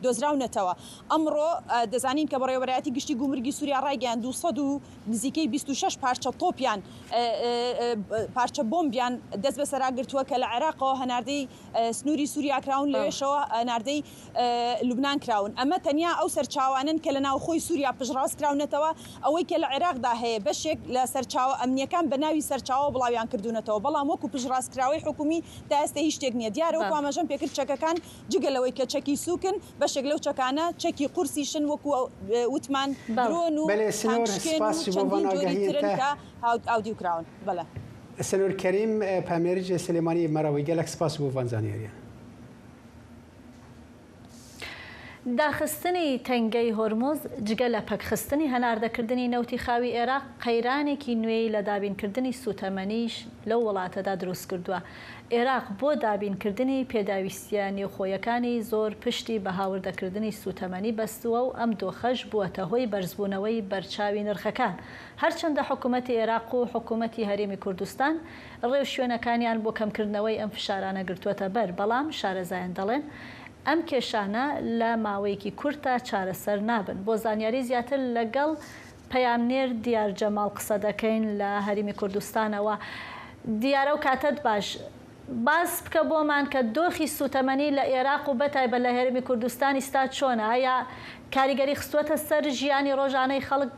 دۆزراونەتەوە. ئەمڕۆ، ئە، دەزانین کە بەڕێوەبەرایەتی گشتی گومرگی سووریا ڕایگەیاند دوو سەد و نزیکەی بیست و شەش پارچە تۆپیان، ئە، ئە، ئە، پارچە بۆمبیان دەست بەسەرا گرتووە کە لە عێراقەوە هەناردەی، ئە، سنووری سووریا کراون، بەڵێ. لەوێشەوە هەناردەی ئە، لوبنان کراون. ئەمە تەنیا ئەو سەرچاوانن کە لە ناوخۆی سووریا پشتڕاست کراونەتەوە. ئەوەی کە لە عێراقدا هەیە، بەشێک لە سەرچاوە ئەمنیەکان بە ناوی سەرچاوە بڵاویان کردوونەتەوە، بەڵام وەکو پشتڕاستکراوەی حکومی تا ئێستا هیچ شتێک نییە. دیارە وەکو بەڵێ. ئاماژەم پێکرد، چەکەکان جگە لەوەی کە چەکی سووکن، بەشێک لەو چەکانە چەکی قورسیشن، وەکو ئەو، ئە، وتمان بەڵێ. درۆن و بەڵێ، سنوور، تانچکێن و سپاس بۆ چەندین جۆری ترن کە هاو-، هاودیو کراون. بەڵێ. سنوور کەریم، ئە، پامێرج سلێمانی مەراوی، گەلەک سپاس بۆ ڤان زانیاریان. داخستنی تەنگەی هۆرموز جگە لە پەکخستنی هەناردەکردنی نەوتی خاوی عێراق، قەیرانێکی نوێی لە دابینکردنی سوتەمەنیش لەو وڵاتەدا دروست کردووە. عێراق بۆ دابینکردنی پێداویستیە نێوخۆیەکانی زۆر پشتی بە هاوردەکردنی سوتەمەنی بەستووە و ئەم دۆخەش بووەتە هۆی بەرزبوونەوەی بەرچاوی نرخەکان. هەرچەندە حکوومەتی عێراق و حکوومەتی هەرێمی کوردستان ڕێوشوێنەکانیان بۆ کەمکردنەوەی ئەم فشارانە گرتووەتە بەر، بەڵام شارەزایان دەڵێن ئەم کێشانە لە ماوەیەکی کورتدا چارەسەر نابن. بۆ زانیاری زیاتر، لەگەڵ پەیامنێر دیار جەماڵ قسە دەکەین لە هەرێمی کوردستانەوە. دیارە و کاتت باش. باس بکە بۆمان کە دۆخی سوتەمەنی لە عێراق و بەتایبەت لە هەرێمی کوردستانی ستا چۆنە؟ ئایا کاریگەری خستووەتە سەر ژیانی ڕۆژانەی خەڵک؟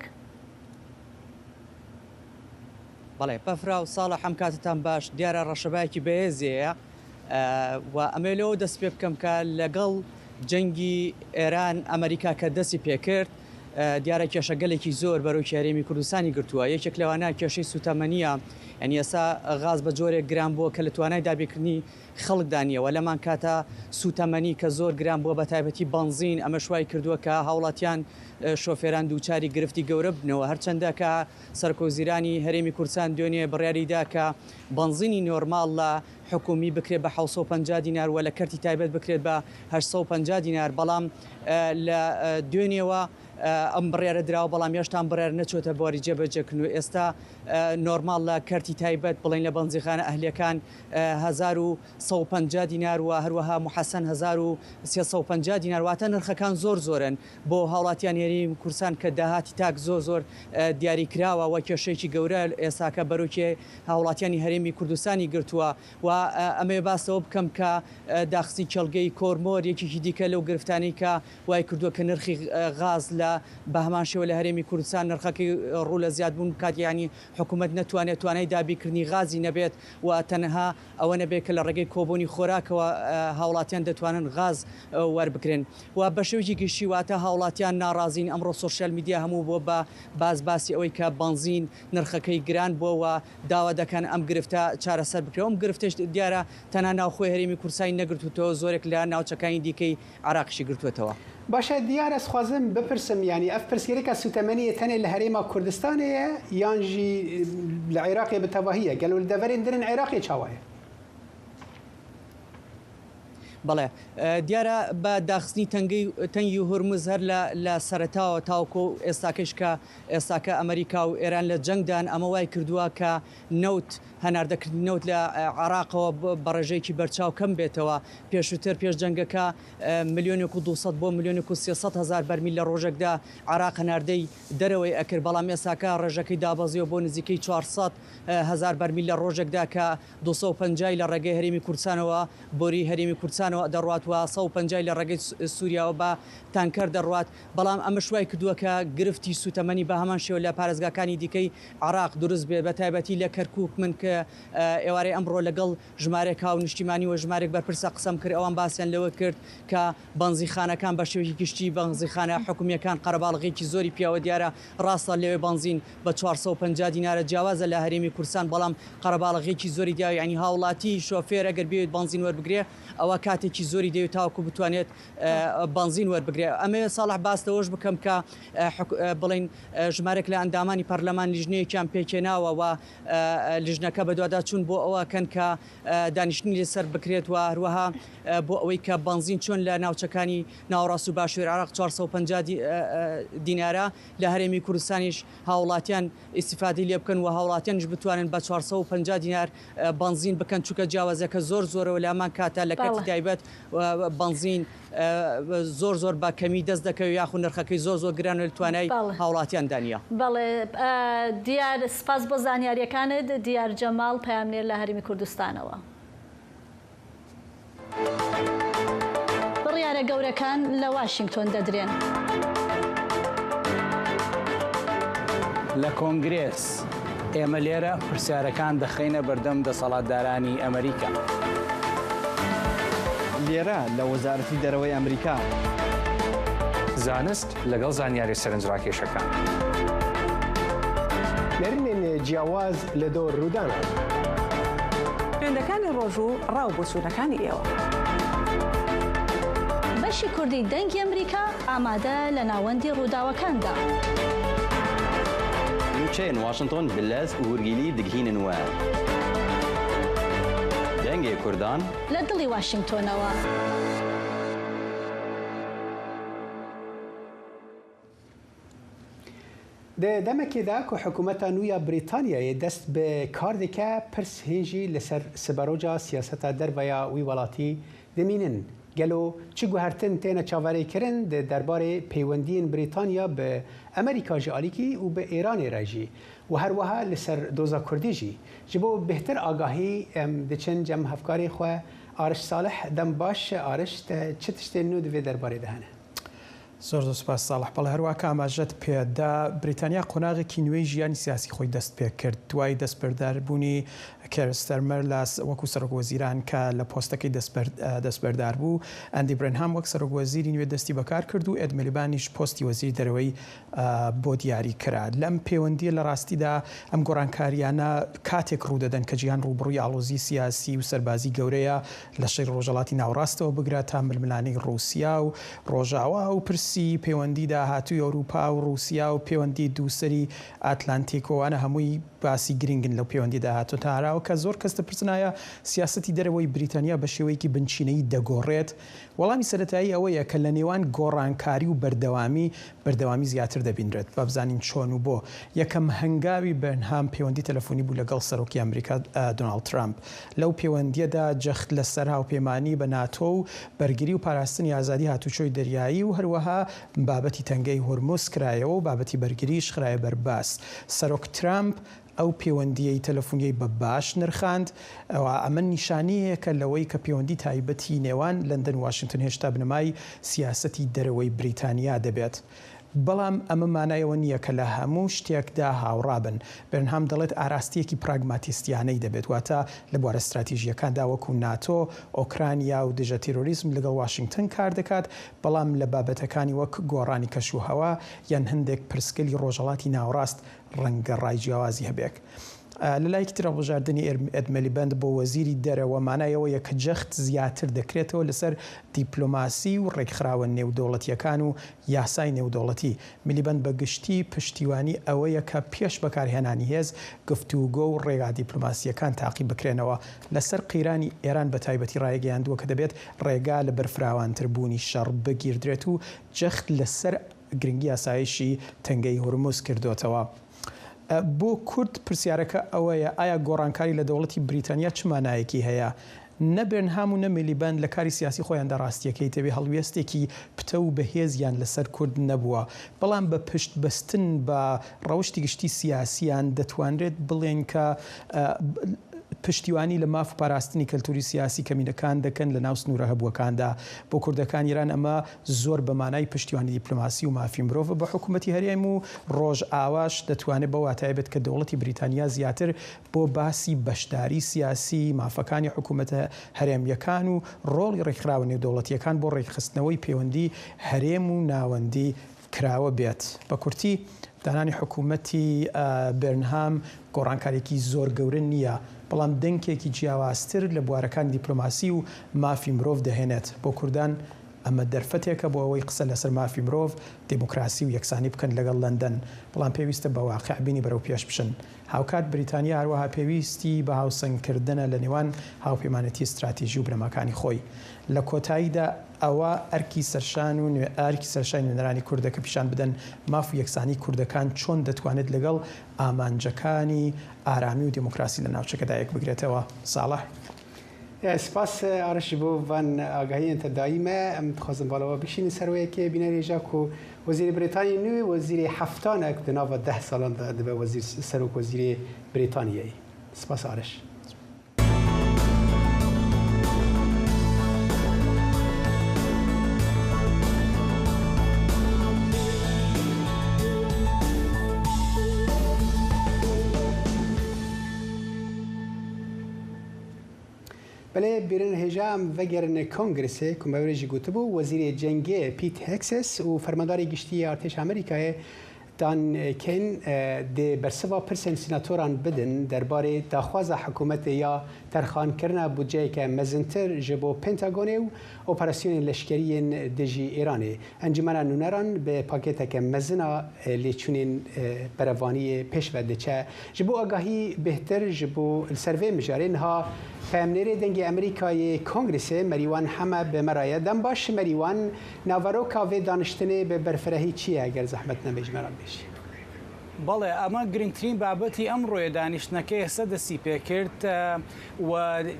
بەڵێ، بەفرا و ساڵە حەم کاتتان باش. دیارە ڕەشەبایەکی بەهێزەیە، ئە، و ئەمەوێ لەوە دەست پێ بکەم کە لەگەڵ جەنگی ئێران ئەمریکا کە دەستی پێکرد، ئە، دیارە کێشەگەلێکی زۆر بەرەو هەرێمی کوردستانی گرتووە. یەکێک لەوانە کێشەی سوتەمەنیە، یعنی ئێستا غاز بە جۆرێک گران بووە کە لە توانای دابیکردنی خەڵکدا نییە و لەمان کاتە سوتەمەنی کە زۆر گران بووە، بە تایبەتی بەنزین، ئەمە شوای کردووە کە هاوڵاتیان، ئە، شۆفێران دووچاری گرفتی گەورە ببنەوە. هەرچەندە کە سەرکۆزیرانی هەرێمی کوردستان دوێنێ بڕیاری دا کە بەنزینی نۆرمال لە حکومی بکرێت بە حەوت سەد و پەنجا دینار و لە کەرتی تایبەت بکرێت بە هەشت سەد و پەنجا دینار، بەڵام، ئە، لە، ئە، دوێنێوە، ئە، ئەم بڕیارە دراوە، بەڵام یاشتان بڕیار نەچۆتە بواری جێبەجێکردن و ئێستا، ئە، نۆرمال لە کەرتی تایبەت بڵێن لە بەنزیخانە ئەهلیەکان، ئە، هەزار و سەد و پەنجا دینار و هەروەها محەسەن هەزار و سێ سەد و پەنجا دینار، واتە نرخەکان زۆر زۆرن بۆ هاوڵاتیان هەرێمی کوردستان کە داهاتی تاک زۆر زۆر، ئە، دیاری کراوە و کێشەیەکی گەورە ئێساکە بەرۆکێ هاوڵاتیانی هەرێمی کوردستانی گرتووە و، ئە، ئەمەوێ باسەوە بکەم کە، ئە، داخستنی کێڵگەی کۆرمۆر یەکێکی دیکە لەو گرفتانەی کە وای کردووە کە نرخی، ئە، غاز لە بە هەمان شێوە لە هەرێمی کوردستان نرخەکەی ڕوو لە زیادبوون بکات، یعنی حکوومەت نەتوانێت توانای دابیکردنی غازی نەبێت و تەنها ئەوە نەبێت کە لە ڕێگەی کۆبوونی خۆراکەوە، ئە، هاوڵاتیان دەتوانن غاز، ئە، وەربگرن و بە شێوەیەکی گشتی واتە هاوڵاتیان ناڕازین. ئەمڕۆ سۆشیال میدیا هەموو بۆ بە باز باسی ئەوەی کە بەنزین نرخەکەی گران بووە و داوا دەکەن ئەم گرفتە چارەسەر بکرێت. ئەم گرفتەش دیارە تەنها ناوخۆی هەرێمی کوردستانی نەگرتووتەوە، زۆرێک لە ناوچەکانی دیکەی عێراقیشی گرتووەتەوە. باشە، دیار، ez dixwazim bipirsim, yanî ev pirsgirêka sûtemeniyê tenê li Herêma Kurdistanê ye yan jî li Iraqê bi tevahî ye? Gelo li deverên din ên Iraqê çawa ye? بەڵێ، ئە، دیارە بە داخستنی تەنگەی، تەنگی هورمز هەر لە، لە سەرەتاوە تاوەکو ئێستاکەش کە ئێستاکە ئەمریکا و ئێران لە جەنگدان، ئەمە وای کردووە کە نەوت، هەناردەکردنی نەوت لە، ئە، عێراقەوە ب-، بە ڕێژەیەکی بەرچاو کەم بێتەوە. پێشووتر پێش جەنگەکە، ئە، ملیۆنێک و دوو سەد بۆ ملیۆنێک و سێ سەد هەزار بەرمیل لە ڕۆژێکدا عێراق هەناردەی دەرەوەی ئەکرد، بەڵام ئێستاکە ڕێژەکەی دابەزیوە بۆ نزیکەی چوار سەد هەزار بەرمیل لە ڕۆژێکدا کە دوو سەد و پەنجا لە ڕێگەی هەرێمی کوردستانەوە، بۆری هەرێمی کوردستانەوە دەڕوات و سەد و پەنجا لە ڕێگەی سو-، سووریاوە بە تانکەر دەڕوات. بەڵام ئەمە شوای کردووە کە گرفتی سوتەمەنی بە هەمان شێوە لە پارێزگاکانی دیکەی عێراق دروست بێت، بە تایبەتی لە کەرکووک من کە، ئە، ئێوارەی ئەمڕۆ لەگەڵ ژمارێک هاو نیشتیمانی و ژمارێک بەرپرسە قسەم کرد، ئەوان باسیان لەوە کرد کە بەنزیخانەکان بە شێوەیەکی گشتی، بەنزیخانە حکومیەکان قەرەباڵغیەکی زۆری پیاوە دیارە، ڕاستە لەوێ بەنزین بە چوار سەد و پەنجا دینارە جیاوازە لە هەرێمی کوردستان، بەڵام قەرەباڵغیەکی زۆری دیاوە، یعنی هاوڵاتی شۆفێر ئەگەر بێت بەنزین وەربگرێ، ئەوە کاتێ ێکی زۆری دەوێت تاوەکو بتوانێت بنزین وەربگرێت. ئەمەوێت ساڵح باس لەوەش بکەم کە بڵین ژمارێک لە ئەندامانی پەرلەمان لیژنەیەکیان پێکێناوە و لیژنەکە بەدواداچوون بۆ ئەوەکەن کە دانیشتنی لەسەر بکرێت و هەروەها بۆ ئەوەی کە بنزین چۆن لە ناوچەکانی ناوەڕاست و باشووری عێراق چوار سەد و پەنجا دینارە، لە هەرێمی کوردستانیش هاوڵاتیان ئیسیفادەی لێ بکەن و هاوڵاتیانیش بتوانن بە چوار سەد و پەنجا دینار بنزین بکەن، چونکە جیاوازیەکە زۆر زۆرە و لامان کاتە لە کەرتی تایبەت بنزین زۆر زۆر بە کەمی دەست دەکەوێت یاخود نرخەکەی زۆر زۆر گرانە لە توانای هاوڵاتیاندا نییە. بەڵێ، دیار، سپاس بۆ زانیاریەکانت. دیار جەماڵ، پەیامنێر لە هەرێمی کوردستانەوە. بڕیارە گەورەکان لە واشنگتۆن دەدرێن. لە کۆنگرێس، ئێمە لێرە پرسیارەکان دەخەینە بەردەم دەسەڵاتدارانی ئەمریکا. لێرە لە وەزارەتی دەرەوەی ئەمریکا. زانست لەگەڵ زانیاری سەرنجڕاکێشەکان. نەرنێن جیاواز لە دۆر ڕوودانە. خوێندەکانی ڕۆژوو ڕاو بۆچوونەکانی ئێوە. بەشی کوردی دەنگی ئەمریکا ئامادە لە ناوەندی ڕووداوەکاندا. نوچەیەن واشنتۆن بلەز و ورگیلی دگهینن وە دەنگێ کوردان. لە دڵی واشنگتۆنەوە. Di demekê de ku hikûmeta nû ya Brîtanyayê dest bi kar dike, pirs hîn jî li ser siberoca siyaseta derve ya wî welatî dimînin. Gelo çi guhertin têne çaverêkirin di derbarê peywendiyên Brîtanya bi Amerîka ji alîkî û bi Îranê re jî û her wiha li ser doza Kurdî jî? Ji bo bêhtir agahî em diçin cem hevkarê xwe Ariş Salih. Dem baş Ariş, te çi tiştên nû di vê derbarê de hene? زۆر زۆر سپاس ساڵح. بەڵێ، هەروەها کە ئاماژەت پێدا، بریتانیا قۆناغێکی نوێی ژیانی سیاسی خۆی دەست پێ کرد. دوای دەستبەرداربوونی کێر ستەرمەر لە وەکو سەرۆک وەزیران کە لە پۆستەکەی دەستبەردار بوو، ئەندی برێنهام وەک سەرۆک وەزیری نوێ دەستی بەکار کرد و ئێد میلیبانیش پۆستی وەزیری دەرەوەی بۆ دیاری کرا. لەم پەیوەندیە لە ڕاستیدا ئەم گۆڕانکاریانە کاتێک ڕوودەدەن کە جیهان ڕووبڕووی ئاڵۆزی سیاسی و سەربازی گەورەیە لە شەری ڕۆژهەڵاتی ناوەڕاستەوە بگرە تا ململانەی ڕووسیا و ڕۆژاوا و پرسی پەیوەندی داهاتووی ئەوروپا و ڕووسیا و پەیوەندی دووسەری ئاتلانتیک و ئەوانە هەمووی باسی گرنگن لەو پەیوەندی داهاتوو. تا هەراوە کە زۆر کەس دەپرسن ئایا سیاسەتی دەرەوەی بریتانیا بە شێوەیەکی بنچینەیی دەگۆڕێت؟ وەڵامی سەرەتایی ئەوەیە کە لە نێوان گۆڕانکاری و بەردەوامی، بەردەوامی زیاتر دەبینرێت. با بزانین چۆن و بۆ. یەکەم هەنگاوی برێنهام پەیوەندی تەلەفۆنی بوو لەگەڵ سەرۆکی ئەمریکا دۆناڵد ترامپ. لەو پەیوەندیەدا جەخت لەسەر هاوپەیمانی بە ناتۆ و بەرگری و پاراستنی ئازادی هاتوچۆی دەریایی و هەروەها بابەتی تەنگەی هورموز کرایەوە و بابەتی بەرگریش خرایە بەر باس. سەرۆک ترامپ ئەو پەیوەندیەی تەلەفۆنیەی بە باش نرخاند. ئەوە ئەمە نیشانەیەکە لەوەی کە پەیوەندی تایبەتی نێوان لەندەن و واشنگتن هێشتا بنەمای سیاسەتی دەرەوەی بریتانیا دەبێت. بەڵام ئەمە مانای ئەوە نییە کە لە هەموو شتێکدا هاوڕا بن. برێنهام دەڵێت ئاراستەیەکی پراگماتیستیانەی دەبێت، واتە لە بوارە ستراتیژییەکاندا وەکو ناتۆ، ئۆکرانیا و دژە تیرۆریزم لەگەڵ واشنگتن کار دەکات، بەڵام لە بابەتەکانی وەک گۆڕانی کەشوهەوا یان هەندێک پرسگەلی ڕۆژهەڵاتی ناوەڕاست ڕەنگە ڕای جیاوازی هەبێت. لە لایەکی ترەوە بژاردنی ئێد میلیبەند بۆ وەزیری دەرەوە مانای ئەوەیە کە جەخت زیاتر دەکرێتەوە لەسەر دیپلۆماسی و ڕێکخراوە نێودەوڵەتییەکان و یاسای نێودەوڵەتی. میلیبەند بە گشتی پشتیوانی ئەوەیە کە پێش بەکارهێنانی هێز، گفتوگۆ و ڕێگا دیپلۆماسییەکان تاقی بکرێنەوە. لەسەر قەیرانی ئێران بە تایبەتی ڕایگەیاندووە کە دەبێت ڕێگا لە بەرفراوانتربوونی شەڕ بگیردرێت و جەخت لەسەر گرنگی ئاسایشی تەنگەی هورموز کردۆتەوە. بۆ کورد پرسیارەکە ئەوەیە، ئایا گۆڕانکاری لە دەوڵەتی بریتانیا چ مانایەکی هەیە؟ نە برێنهام و نە میلیبەند لە کاری سیاسی خۆیاندا ڕاستییەکەی تێبێ هەڵوێستێکی پتەو و بەهێزیان لەسەر کورد نەبووە، بەڵام بە پشتبەستن بە ڕەوشتی گشتی سیاسییان دەتوانرێت بڵێین کە پشتیوانی لە ماف و پاراستنی کەلتوری سیاسی کەمینەکان دەکەن لە ناو سنوورە هەبووەکاندا. بۆ کوردەکانی ئێران ئەمە زۆر بە مانای پشتیوانی دیپلۆماسی و مافی مرۆڤە بە حکوومەتی هەرێم و ڕۆژئاواش دەتوانێت بە واتایە بێت کە دەوڵەتی بریتانیا زیاتر بۆ باسی بەشداری سیاسی، مافەکانی حکوومەتە هەرێمییەکان و ڕۆڵی ڕێکخراوە نێودەوڵەتییەکان بۆ ڕێکخستنەوەی پەیوەندی هەرێم و ناوەندی کراوە بێت. بە کورتی، دانانی حکوومەتی برێنهام گۆڕانکارییەکی زۆر گەورە نییە بەڵام دەنکێکی جیاوازتر لە بوارەکانی دیپلۆماسی و مافی مرۆڤ دەهێنێت بۆ کوردان. ئەمە دەرفەتێکە بۆ ئەوەی قسە لەسەر مافی مرۆڤ، دموکراسی و یەکسانی بکەن لەگەڵ لەندەن، بەڵام پێویستە بە واقع بینی بەرەو پێش بچن. هاوکات بریتانیا هەروەها پێویستی بە هاوسەنگکردنە لە نێوان هاوپەیمانێتی استراتیژی و بنەماکانی خۆی. لە کۆتاییدا ئەوە ئەرکی سەرشان و نوێ-، ئەرکی سەرشانی نوێنەرانی کوردە کە پیشان بدەن ماف و یەکسانی کوردەکان چۆن دەتوانێت لەگەڵ ئامانجەکانی ئارامی و دموکراسی لە ناوچەکەدا یەک بگرێتەوە. ساڵح. Spas Ariş ji bo van agahiyên te dayî me. Em dixwazin bala we bişînin ser wê yekê. Bînerê ja ku Wezîrê Brîtanî nû, wezîrê heftanek di nava deh salan de dibe wezîr, serok wezîrê Brîtaniyê. Spas Ariş. Belê, bîrin hêja em vegerin Kongresê, ku me wê jî gotibû, Wezîrê Cengê Pete Hegseth û Fermandarê Giştî yê Artêşa Amerîkayê Dan Caine, e, dê bersiva pirsên sînatoran bidin derbarê daxwaza hikûmetê ya terxankirina budceyeke mezintir ji bo Pentagonê û operasyonên leşkerî yên dijî Îranê. Encûmena Nûneran bi pakêteke mezin a, e, lêçûnên, e, berevaniyê pêş ve diçe. Ji bo agahî bêhtir, ji bo li ser vê mijarê niha peyamnêrê Dengê Amerîkayê Kongresê Merîwan Heme bi me re ye. Dem baş Merîwan, naveroka vê daniştinê bi berfirehî çi ye, eger zehmet nebe ji me re bêjî? بەڵێ، ئەمە گرنگترین بابەتی ئەمڕۆیە. دانیشتنەکە ئێستا دەستی پێکرد، ئە، و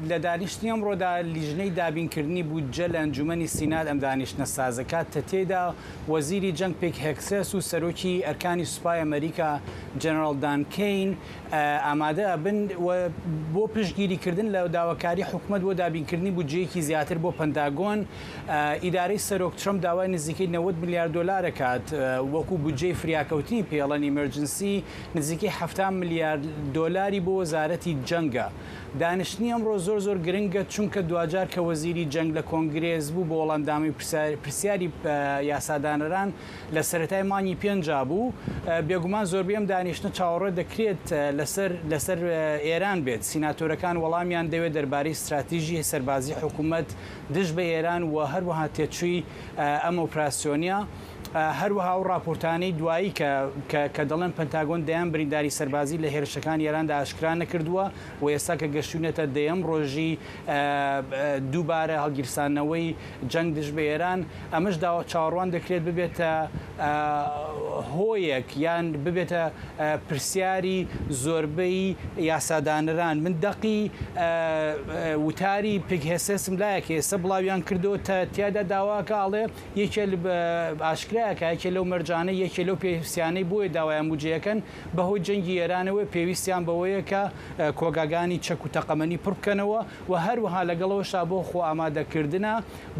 لە دانیشتنی ئەمڕۆدا لیژنەی دابینکردنی بودجە لە ئەنجومەنی سینات ئەم دانیشتنە سازەکات، تە تێدا وەزیری جەنگ پێک هێکسێس و سەرۆکی ئەرکانی سوپای ئەمریکا جەنەرال دان کەین، ئە، ئامادە ئەبن و بۆ پشتگیریکردن لە داواکاری حکومت بۆ دابینکردنی بودجەیەکی زیاتر بۆ پەنتاگۆن. ئە، ئیدارەی سەرۆک ترەمپ داوای نزیکەی نەوەد ملیار دۆلار ئەکات، ئە، وەکو بودجەی فریاکەوتنی پێڵەن ئیمەرجنسی، نزیکەی حەفتا ملیار دۆلاری بۆ وەزارەتی جەنگە. دانیشتنی ئەمڕۆ زۆر زۆر گرنگە، چونکە دواجار کە وەزیری جەنگ لە کۆنگرێس بوو بۆ وەڵامدامی پرسیار-، پرسیاری، ئە، یاسادانەران لە سەرەتای مانگی پێنجا بوو. ئە، بێگومان زۆربەی ئەم دانیشتنە چاوەڕێ دەکرێت، ئە، لەسەر، لەسەر، ئە، ئێران بێت. سیناتۆرەکان وەڵامیان دەوێت دەربارەی استراتیژی سەربازی حکوومەت دژ بە ئێران و هەروەها تێچووی، ئە، ئەم ئۆپراسیۆنە. ئە، هەروەها ئەو راپۆرتانەی دوایی کە، کە، کە دەڵێن پەنتاگۆن دەیان برینداری سەربازی لە هێرشەکانی ئێراندا ئاشکرا نەکردووە و ئێستا کە گەشتونەتە دەیەم ڕۆژی، ئە، ئە، دووبارە هەڵگیرسانەوەی جەنگ دژ بە ئێران، ئەمەش داوا چاوەڕوان دەکرێت ببێتە، ئە، هۆیەک یان ببێتە، ئە، پرسیاری زۆربەی یاسادانەران. من دەقی، ئە، ئە، وتاری پێک هێسێسم لایەک ئێستا بڵاویان کردەوە، تە-، تیادا داواکە ئاڵێ یەکێ لە، ئە، ئاشکرایەکە، یەکێ لەو مەرجانەی، یەکێ لەو پێویستیانەی بۆیە داوایان بودجەیەکەن، بەهۆی جەنگی ئێرانەوە پێویستیان بەوەیە کە، ئە، کۆگاگانی چەک و تەقەمەنی پڕ بکەنەوە و هەروەها لەگەڵەوەشا بۆ خۆ ئامادەکردنە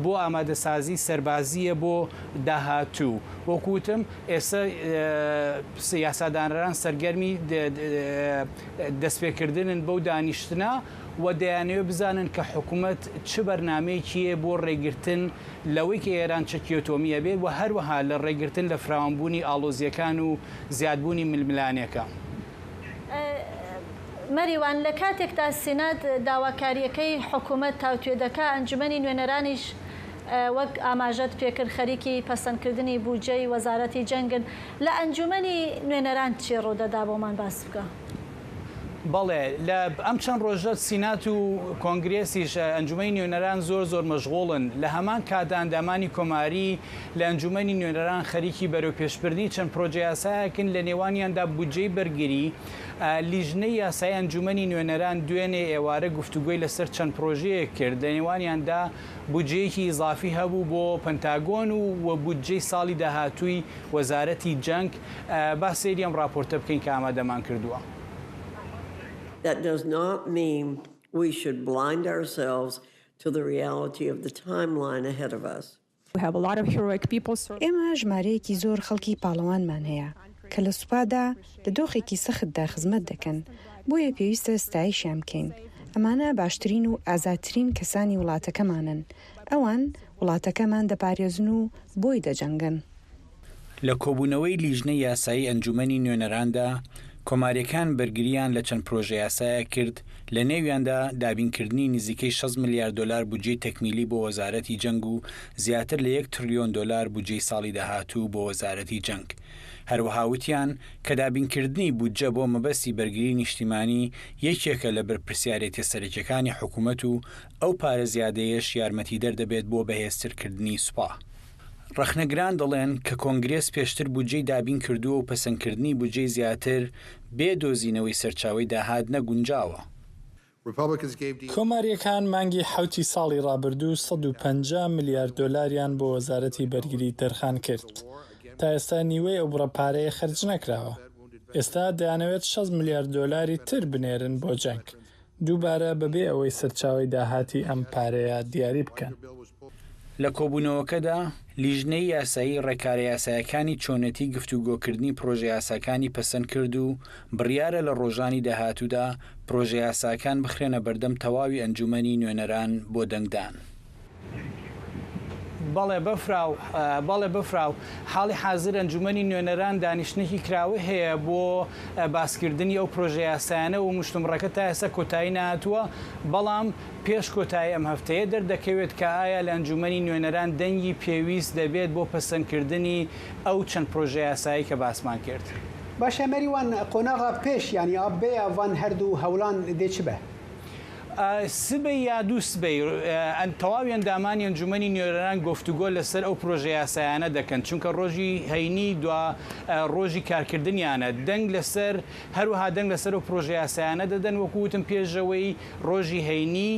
بۆ ئامادەسازی سەربازیە بۆ داهاتوو. وەکو وتم، ئێستا، ئە، یاسادانەران سەرگەرمی د-، د-، دەستپێکردنن بەو دانیشتنە و دەیانەوێت بزانن کە حکوومەت چ بەرنمەیەکیە بۆ ڕێگرتن لەوەی کە ئێران چەکی ئەتۆمیە بێت و هەروەها لە ڕێگرتن لە فراوانبوونی ئاڵۆزیەکان و زیادبوونی ململانێکە. ئە، مەریوان، لە کاتێکدا سینات داواکاریەکەی حکوومەت تاوتوێ دەکا، ئەنجومەنی نوێنەرانیش، ئە، وەک ئاماژەت پێکرد، خەریکی پەسەندکردنی بودجەی وەزارەتی جەنگن. لە ئەنجومەنی نوێنەران چی ڕوودەدا بۆمان باس بکە؟ بەڵێ، لە ئەم چەند ڕۆژە سینات و کۆنگرێسیش، ئە، ئەنجومەنی نوێنەران زۆر زۆر مەشغوڵن. لە هەمان کاتدا ئەندامانی کۆماری لە ئەنجومەنی نوێنەران خەریکی بەرەوپێشبردنی چەند پرۆژە یاسایەکن، لە نێوانیاندا بودجەی بەرگری. ئە، لیژنەی یاسای ئەنجومەنی نوێنەران دوێنێ ئێوارە گفتوگۆی لەسەر چەند پرۆژەیەک کرد، لە نێوانیاندا بودجەیەکی ئیزافی هەبوو بۆ پەنتاگۆن و، و بودجەی ساڵی داهاتووی وەزارەتی جەنگ. ئە، با سەیری ئەم راپۆرتە بکەین کە ئامادەمان کردووە. That does not mean we should blind ourselves to the reality of the timeline ahead of us. We have a lot of heroic people serving. ئێمە ژمارەیەکی زۆر خەڵکی پاڵەوانمان هەیە کە لە سوپادا لە دۆخێکی سەختدا خزمەت دەکەن، بۆیە پێویستە ستایشیان بکەین. ئەمانە باشترین و ئازادترین کەسانی وڵاتەکەمانن. ئەوان وڵاتەکەمان دەپارێزن و بۆی دەجەنگن. لە کۆبوونەوەی لیژنەی یاسایی ئەنجومەنی نوێنەراندا، کۆماریەکان بەرگریان لە چەند پرۆژە یاسایە کرد، لە نێویاندا دابینکردنی نزیکەی شەست ملیار دۆلار بودجەی تەکمیلی بۆ وەزارەتی جەنگ و زیاتر لە یەک تریلیۆن دۆلار بودجەی ساڵی داهاتوو بۆ وەزارەتی جەنگ. هەروەها وتیان کە دابینکردنی بودجە بۆ مەبەستی بەرگری نیشتیمانی یەکێکە لە بەرپرسیارێتە سەرەکیەکانی حکوومەت و ئەو پارە زیادەیەش یارمەتیدەر دەبێت بۆ بەهێزترکردنی سوپا. ڕەخنەگران دەڵێن کە کۆنگرێس پێشتر بودجەی دابین کردووە و پەسەندکردنی بودجەی زیاتر بێ دۆزینەوەی سەرچاوەی داهات نەگونجاوە. کۆماریەکان مانگی حەوتی ساڵی ڕابردوو سەد و پەنجا ملیار دۆلاریان بۆ وەزارەتی بەرگری تەرخان کرد. تا ئێستا نیوەی ئەو بڕە پارەیە خەرج نەکراوە. ئێستا دەیانەوێت شەست ملیار دۆلاری تر بنێرن بۆ جەنگ. دووبارە بەبێ ئەوەی سەرچاوەی داهاتی ئەم پارەیە دیاری بکەن. لە کۆبوونەوەکەدا لیژنەی یاسایی ڕێکارە یاسایەکانی چۆنێتی گفتوگۆکردنی پرۆژە یاساکانی پەسەند کرد و بڕیارە لە ڕۆژانی داهاتوودا پرۆژە یاساکان بخرێنە بەردەم تەواوی ئەنجومەنی نوێنەران بۆ دەنگدان. بەڵێ بەفراو بەڵێ بەفراو حاڵی حازر ئەنجومەنی نوێنەران دانیشتنێکی کراوە هەیە بۆ باسکردنی ئەو پرۆژە یاسایانە و مشتومڕەکە تا ئێستا کۆتایی نهاتووە، بەڵام پێش کۆتایی ئەم هەفتەیە دەردەکەوێت کە ئایا لە ئەنجومەنی نوێنەران دەنگی پێویست دەبێت بۆ پەسەندکردنی ئەو چەند پرۆژە یاسایی کە باسمان کرد. باشە مەریوان، قۆناغا پێش یانی ئا بێ یا ڤان هەردوو هەوڵان دێ چ بە؟ سبەی یا دوو سبەی تەواوی ئەندامانی ئەنجومەنی نوێنەران گفتوگۆ لەسەر ئەو پرۆژە یاسایانە دەکەن، چونکە ڕۆژی هەینی دوا ڕۆژی کارکردنیانە، دەنگ لەسەر هەروەها دەنگ لەسەر ئەو پرۆژە یاسایانە دەدەن، وەکو وتم پێشەوەی ڕۆژی هەینی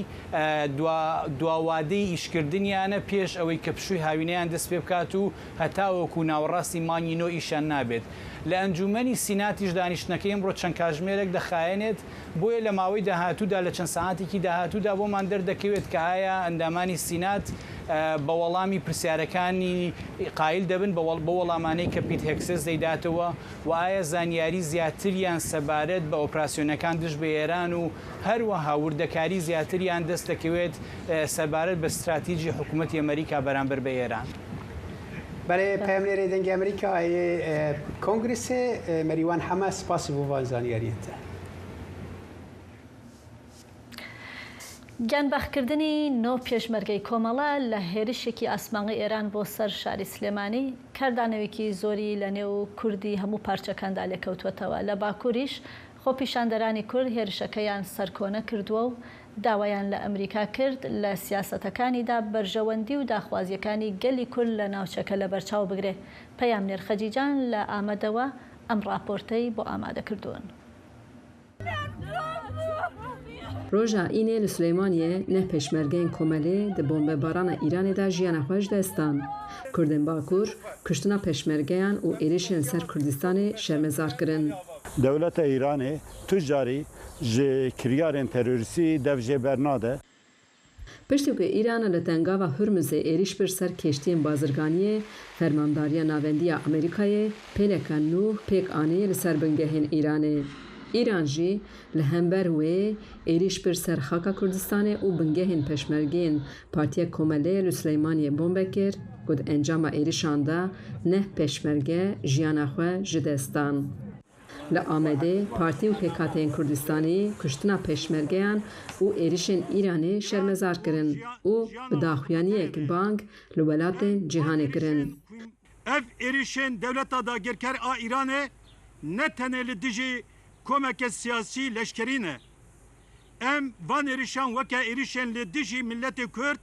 دوا وادەی ئیشکردنیانە پێش ئەوەی کە پشووی هاوینەیان دەست پێ بکات و هەتاوەکو ناوەڕاستی مانگی نۆ ئیشان نابێت. لە ئەنجومەنی سیناتیش دانیشتنەکەی ئەمڕۆ چەند کاژمێرێک دەخایەنێت، بۆیە لە ماوەی داهاتوودا لە چەند سەعاتێکی داهاتوودا بۆمان دەردەکەوێت کە ئایا ئەندامانی سینات بە وەڵامی پرسیارەکانی قایل دەبن بە وەڵامانەی کە پیت هێکسس دەیداتەوە و ئایا زانیاری زیاتریان سەبارەت بە ئۆپراسیۆنەکان دژ بە ئێران و هەروەها وردەکاری زیاتریان دەست دەکەوێت سەبارەت بە ستراتیجی حکوومەتی ئەمریکا بەرامبەر بە ئێران. بەڵێ پەیامنێرێ دەنگی ئەمریکا ئەیێ کۆنگرسێ مەریوان حەمە سپاسی بۆ ڤان زانیاریەتە. گیانبەختکردنی نۆ پێشمەرگەی کۆمەڵە لە هێرشێکی ئاسمانی ئێران بۆ سەر شاری سلێمانی کاردانەوەیەکی زۆری لە نێو کوردی هەموو پارچەکاندا لێکەوتووەتەوە. لە باکووریش خۆپیشاندەرانی کورد هێرشەکەیان سەرکۆنە کردووە و داوایان لە ئەمریکا کرد لە سیاسەتەکانیدا بەرژەوەندی و داخوازیەکانی گەلی کورد لە ناوچەکە لە بەرچاو بگرێ. پەیامنێر خەجیجان لە ئامەدەوە ئەم ڕاپۆرتەی بۆ ئامادە کردوون. Roja înê li Silêmaniyê neh pêşmergeyên komelê di bombebarana Îranê de jiyana xwe ji dest dan. Kurdên Bakur kuştina pêşmergeyan û êrişên li ser Kurdistanê şermezar kirin. Dewleta Îranê tu carî ji kiryarên terorîstî dev jê bernade. Piştî ku Îran li Tengava Hurmuzê êrîş bir ser keştiyên bazirganiyê, Fermandariya Navendî ya Amerîkayê pêleke nû pêk anî li ser bingehên Îranê. Îran jî li hember wê êrîş bir ser xaka Kurdistanê û bingehên pêşmergeyên Partiya Komelê li Silêmaniyê bombe kir ku di encama êrişan de neh pêşmerge jiyana xwe ji dest dan. Li Amedê partî û pêkhateyên Kurdistanî kuştina pêşmergeyan û êrişên Îranê şermezar kirin û bi daxuyaniyek bang li welatên cîhanê kirin. Ev êrişên dewleta dagirker a Îranê ne tenê li dijî komeke siyasî leşkerî ne. Em van êrişan weke êrişên li dijî miletê Kurd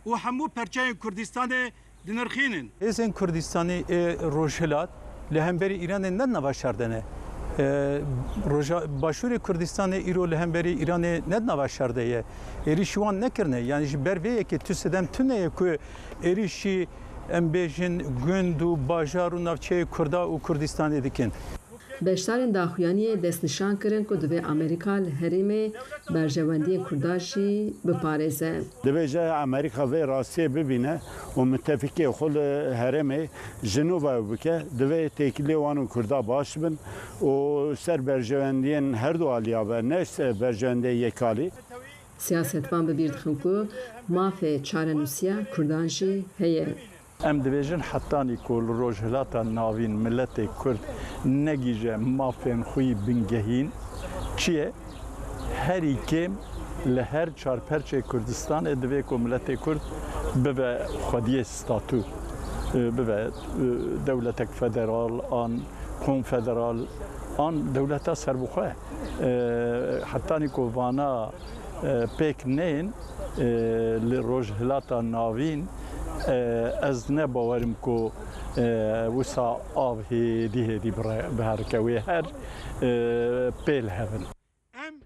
û hemû perçeyên Kurdistanê dinirxînin. Hêzên Kurdistanî ê Rojhilat li hemberî Îranê ne di nava şer de ne. Roja Başûrê Kurdistanê îro li hemberî Îranê ne di nava şer de ye. Êrîş wan nekirine. Yanî ji ber vê yekê tu sedem tune ye ku êrîşî em bêjin gund û bajar û navçeyê Kurda û Kurdistanê dikin. Beşdarên daxuyaniyê destnîşan kirin ku divê Amerîka li herêmê berjewendiyên Kurdan jî biparêze. Divê ji Amerîka vê rastiyê bibîne û mitefikê xwe li herêmê ji nû ve bike, divê têkiliyê wan û Kurda baş bin û ser berjewendiyên herdu aliya be, ne ser berjewendiyê yekalî. Siyasetvan bi bîr dixin ku mafê çarenûsiya Kurdan jî heye. Em dibêjin hetanî ku li Rojhilata Navîn miletê Kurd negihîje mafên xwe yî bingehîn, çi ye? Herî kêm li her çar perçê Kurdistanê divê ku miletê Kurd bibe xwediyê statû, e, bibe, e, dewletek federal an konfederal an dewleta serbixwe. E, hetanî ku vana, e, pêk neyên, e, li Rojhilata Navîn, e, ez ne bawer im ku, e, wisa av hêdî hêdî bire-, biherike wê her, e, pêl hebin.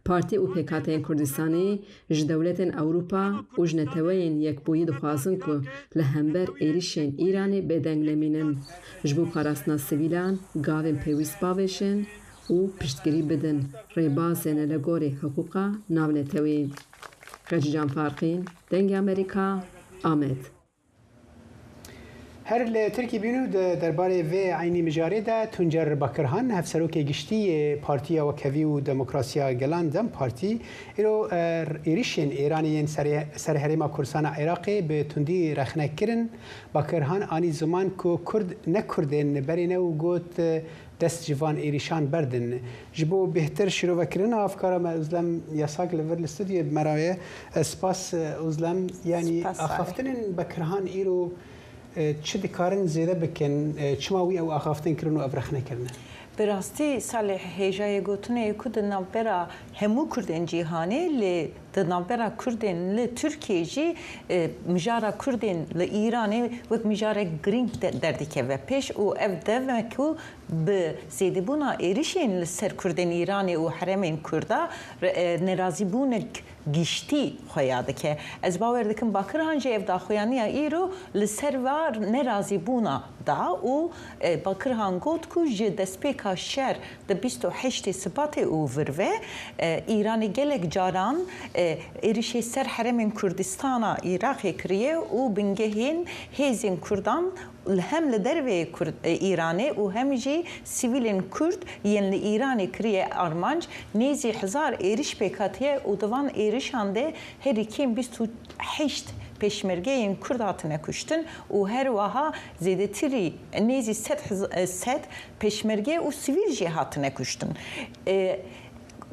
Partî û pêkhateyên Kurdistanê ji dewletên Ewropa û ji Neteweyên Yekbûyî dixwazin ku li hember êrişên Îranê bêdeng nemînin, ji bo parastina sivîlan gavên pêwîst bavêjin û piştgirî bidin, rêbazê ne li gorî hiqûqa navneteweyî. Xecîcan Farqîn, Dengê Amerîka, Amed. Her li Tirkî bîn û di derbarê vê eynî mijarê de Tuncer Bakirhan, hevserokê giştî yê Partiya Wekhevî û Demokrasiya Gelan DEM Partî, îro, e, êrişên Îranê yên serê-, ser herêma Kurdistana Iraqê bi tundî rexne kirin. Bakirhan anî ziman ku Kurd ne Kurdên berê ne û got, e, dest ji van êrîşan berdin. Ji bo bêhtir şîrovekirina afkara me, Özlem Yasak li vir li stûdyoyê bi me re ye. E, spas, e, Özlem. Yanî, spas, Salih. Axaftinên Bekirhan îro, e, çi dikarin zêde bikin? E, çima wî ew axaftin kirin û ev rexne kirine? Bi rastî, Salih, hêjayê gotinê ye ku di navbera hemû Kurdên cîhanê, lê di navbera Kurdên li Tirkiyê jî, e, mijara Kurdên li Îranê wek mijarek girîng de-, derdikeve pêş û ev demek ku bi zêdebûna êrişên li ser Kurdên Îranê û herêmên Kurda re-, e, nerazîbûnek giştî xuya dike. Ez bawer dikim Bakirhan jî ev daxuyaniya îro li ser va nerazîbûna da û, e, Bakirhan got ku ji destpêka şer di bîst û heştê Sibatê û vir ve, e, Îranê gelek caran, e, êrişê ser herêmên Kurdistana Iraqê kiriye û bingehên hêzên Kurdan li hem li derveyê Kurd, e, Îranê û hem jî sivîlên Kurd yên li Îranê kiriye armanc, nêzî hezar êriş pêk hatiye û di van êrişan de herî kêm bîst û heşt pêşmergeyên Kurd hatine kuştin û her wiha zêdetirî nêzî sed hiz-, e, sed pêşmerge û sivîl jî hatine kuştin. E,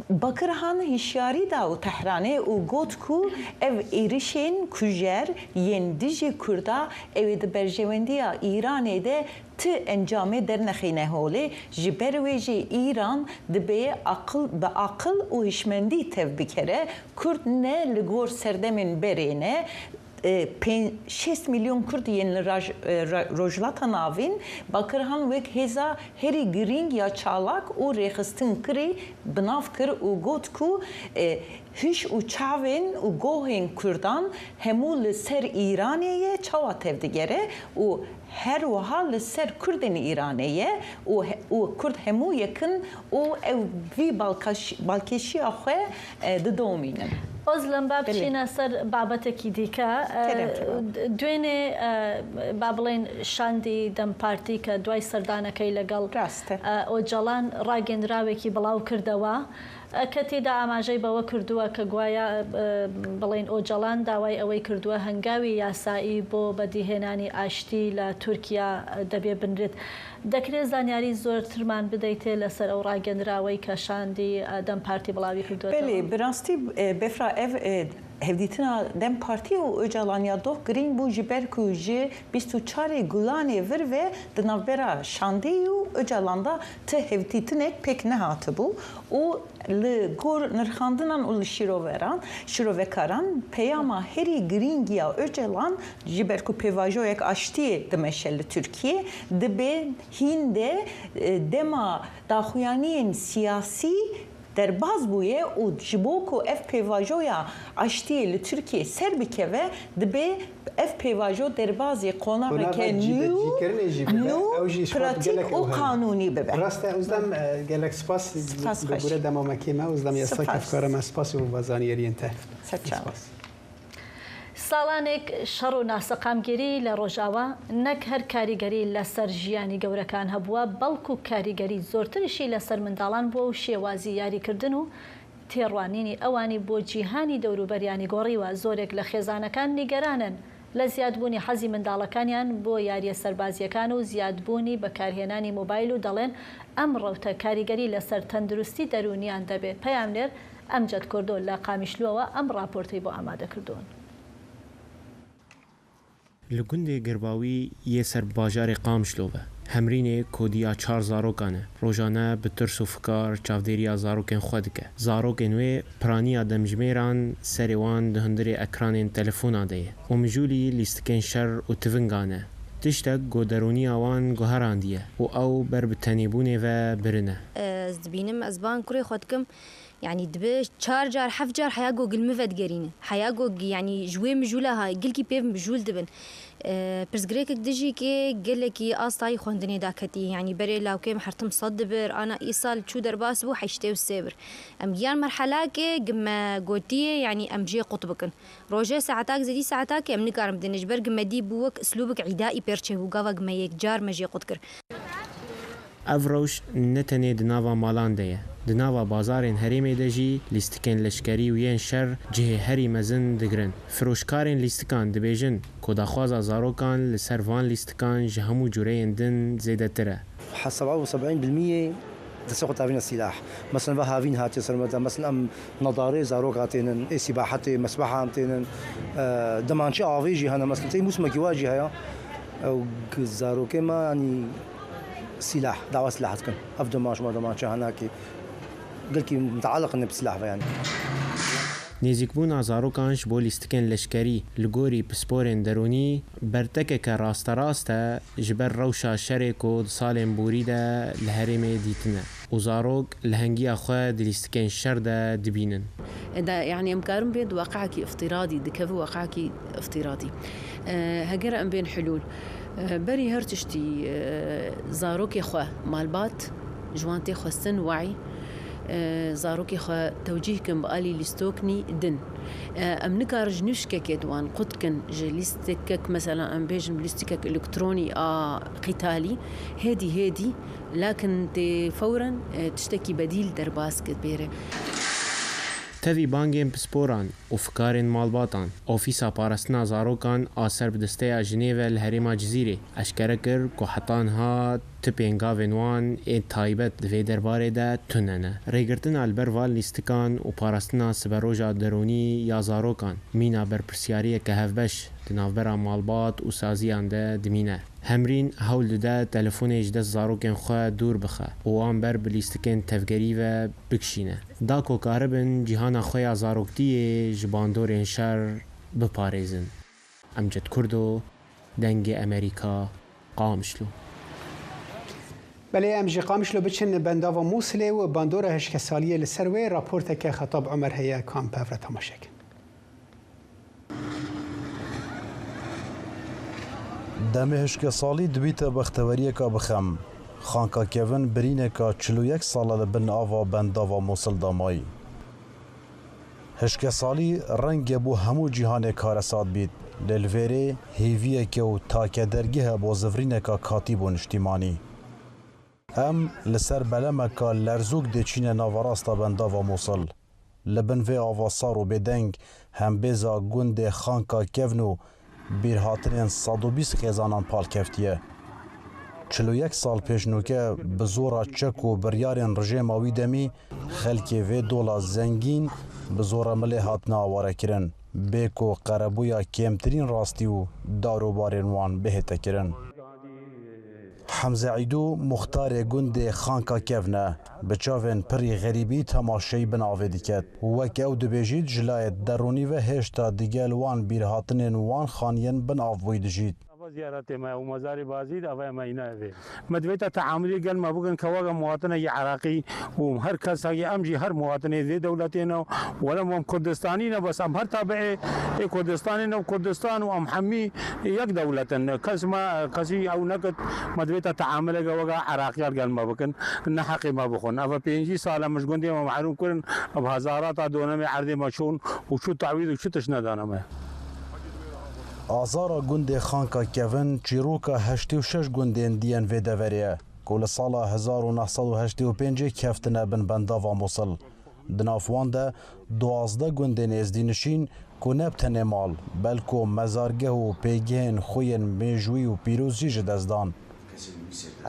Bakirhan hişyarî da û Tehranê û got ku ev êrişên kujer yên dijî Kurda ew ê di berjewendiya Îranê de ti encamê dernexîne holê, ji ber wê jî Îran dibê aqil, bi aqil û hişmendî tev bikere. Kurd ne li gor serdemên berê ne, e, pên-, şêst milyon Kurd yên li Raj-, e, Ra-, Rojhilata Navîn, Bakirhan wek hêza herî girîng ya çalak û rêxistinkirî bi nav kir û got ku, e, hişk û çavên û gohên Kurdan hemû li ser Îranê ye, çawa tevdigere û her wiha li ser Kurdên Îranê ye û he-, û Kurd hemû yek in û ew vî balkaş-, balkêşiya xwe, e, didomînin. Özlem, ba Belê. Biçîne ser babetekî dîke, e, Kerem, Kerem. d-, duênê, e, ba bilên şandî DEM Partî ke duay serdanekey legel, Rast e. e, Ocalan ragendirawekî bilaw kirdewa. Ke têda amajey bewe kirduwe ke guaya, e, bilên Ocalan daway ewey kirduwe hengawî yasayî bo bedîhênanî aştî le Tirkiya, e, debê binrit. Dekre zanyarî zortirman bideytê leser ew ragendirawey ke şandî, e, DEM Partî bilawî kirduwe? Belê, bi rastî, e, Befra, ev, e, hevdîtina DEM Partî û Ocalan ya doh girîng bû, ji ber ku ji bîst û çarê Gulanê vir ve di navbera şandî û Ocalan de ti hevdîtinek pêk nehatibû û li gor nirxandinan û li şîroveran, şîrovekaran peyama herî girîng ya Ocalan, ji ber ku pêvajoyek aştiyê dimeşe li Tirkiyê, dibe hîn de, e, dema daxuyaniyên siyasî derbaz bûye û ji bo ku ev pêvajoya aştiyê li Tirkiyê ser bikeve, dibe ev pêvajo derbazê qonaxeke Qonaxa nû, cîbecîkirinê jî bibe, nû, ew jî ji xwe pratîk gelek û ew heye. Qanûnî bibe. Rast e, Özlem, e, gelek spas. Spas Bi xweş. Gure dema me kêm e, Özlem Yasak, Spas. Kevkara me, spas û va zaniyeriyên te. Ser çav. Spas. ساڵانێک شەڕ و ناسەقامگیری لە ڕۆژاوا نەک هەر کاریگەری لەسەر ژیانی گەورەکان هەبووە، بەڵکو کاریگەری زۆرتریشی لەسەر منداڵان بووە و شێوازی یاریکردن و تێڕوانینی ئەوانی بۆ جیهانی دەوروبەریانی گۆڕیوە. زۆرێک لە خێزانەکان نیگەرانن لە زیادبوونی حەزی منداڵەکانیان بۆ یاریە سەربازیەکان و زیادبوونی بەکارهێنانی مۆبایل و دەڵێن ئەم ڕەوتە کاریگەری لەسەر تەندروستی دەروونیان دەبێ. پەیامنێر ئەمجەد کوردۆ لە قامیشلوەوە ئەم ڕاپۆرتەی بۆ ئامادە کردوون. Li gundê Girbawî yê ser bajarê Qamişlo ve, Hemrînê kodiya çar zarokan e. Rojane bi tirs û fikar çavdêriya zarokên xwe dike. Zarokên wê piraniya demjimêran serê wan di hundirê ekranên telefona de ye û mijûlî lîstikên şer û tivingan e. Tiştek ku derûniya wan guherandiye û ew ber bi tenêbûnê ve birine. Ez dibînim, ez ban kurê xwe dikim, yanî dibe çar car, heft car heya ku gil min vedigerîne. Heya ku, yanî ji wê mijûla ha, gilkî pê mijûl dibin. E, pirsgirêkek dijî kê gelekî astayî xwendinê daketî. Yanî berê lawkê em hertim sed dibir, ana îsal çû derbas bû heştê û sê bir. Em giyan merhelakê gi me gotiye, yanî em jê qut bikin. Rojê saetak zêdî saetakê em nikarin bidin. Ji ber gi me dî bû wek îslûbik îdaî pêr çêbû. Gava gi me yek car me jê qut kir. Ev rewş ne tenê di nava malan de ye. Di nava bazarên herêmê de jî lîstikên leşkerî û yên şer cihê herî mezin digirin. Firoşkarên lîstikan dibêjin ku daxwaza zarokan li ser van lîstikan ji hemû cûreyên din zêdetir e. Heta seb'a û seb'în bil miyê destê xwe tavîne sîlah. Meselen, va havîn hatiye ser me de. Meselen, em nedarê zaroka tênin, ê sîbahetê, mesbeha em tênin. E, demançê avê jî hene. Meselen, tê mûsmekî wa jî heye. Ew g-, zarokê me, yanî sîlah, dawa sîlah dikin. Ev demanç me, demançe henakê. Gelkî mutaliq ne bi sîlah ve, yanî. Nêzîkbûna zarokan ji bo lîstikên leşkerî li gorî pisporên derûnî bertekeke rasterast e ji ber rewşa şerê ku di salên borî de li herêmê dîtine û zarok li hengiya xwe di lîstikên şer de dibînin. Da, yanî em karin bê di weqayekî îftiradî, dikeve weqayekî îftiradî. E, heger em bên hilûl, e, berî her tiştî, e, zarokê xwe malbat, ji wan tê xwestin we'î, e, zarokê xwe tewcîh kin bi alî lîstoknî din. E, em nikarin ji nûşkekê di wan qut kin, ji lîstikek, mesela em bêjin lîstikek elektronî a qîtalî, hêdî hêdî, lakin tê fewren, e, tiştekî bedîl derbas kir bêre. Tevî bangên pisporan û fikarên malbatan, Ofîsa Parastina Zarokan a Serbidesteya Jinêve li herêma Cizîrê eşkere kir ku heta niha tipên gavên wan ên taybet di vê derbarê de tune ne. Rêgirtina li ber van lîstikan û parastina siberoja derûnî ya zarokan mîna berpirsyariyeke hevbeş di navbera malbat û saziyan de dimîne. Hemrîn hewl dide telefonê ji dest zarokên xwe dûr bixe û wan ber bi lîstikên tevgerî ve bikişîne. Da ku karibin cîhana xwe ya zaroktiyê ji bandorên şer biparêzin. Emcet Kurdo, Dengê Emerîka, Qamişlo. Belê, em ji Qamişlo biçin bendava Mûsilê û bandora hişkesaliyê li ser wê raporteke Xetab Omer heye, ku em bi hev re temaşe kin. Demê hişkesalî dibîte bexteweriyeka bixem. Xanka Kevin birîneka çil û yek sal e li bin ava bendava Mûsil de mayî. Hişkesalî renge bo hemû cîhanê karesat bît, lê li vêrê hêviyeke û takedergeh e bo zivrîneka katî bo niştîmanî. Em li ser belemeka lerzûk dê çîne naverasta bendava Mûsil. Li bin vê ava sar û bêdeng hembêza gundê Xanka Kevn û bîrhatinên sed û bîst xêzanan pal keftiye. Çil û yek sal pêş nûke bi zora çek û biryarên rijêma wî demî xelkê vê dola zengîn bi zora milê hatine awarekirin, bê ku qerebûya kêmtirîn rastî û dar û barên wan bihête kirin. Hemze Îdû, muxtarê gundê Xanka Kevn e, bi çavên pirî xerîbî temaşeyî bin avê diket. Wek ew dibêjît, ji layê derûnî ve hêşta digel wan bîrhatinên wan xaniyên bin av bûyî dijît. Ava ziyaretê me û mezarê Bazîd, ava me îna evê. Me divêta teamulî gel me bikin, ke weke muwatinekî Iraqî û her kesakî, em jî her muwatinê vê dewletê ne, wele em Kurdistanî ne, bes em her tabiê ê Kurdistanê ne û Kurdistan û em hemî yek dewlet in. Kes me, kesî ew nekit, me divêta teamuleke weke Iraqiyan gel me bikin, ne heqê me bixwin. Eva pêncî sal e min ji gundê me mehrûm kirin, bi hezarata donemê erdê me çûn û çi tawîz û çi tişt nedane me. Azara gundê Xanka Kevin çîroka heştê û şeş gundên diyên vê deverê ye, ku li sala hezar û neh sed û heştê û pêncê keftine bin bendava Mûsil. Di nav wan de duwazdeh gundên êzdînişîn Ku ne bi tenê mal, belku mezargeh û pêgehên xwe yên mêjûyî û pîroz jî ji dest dan.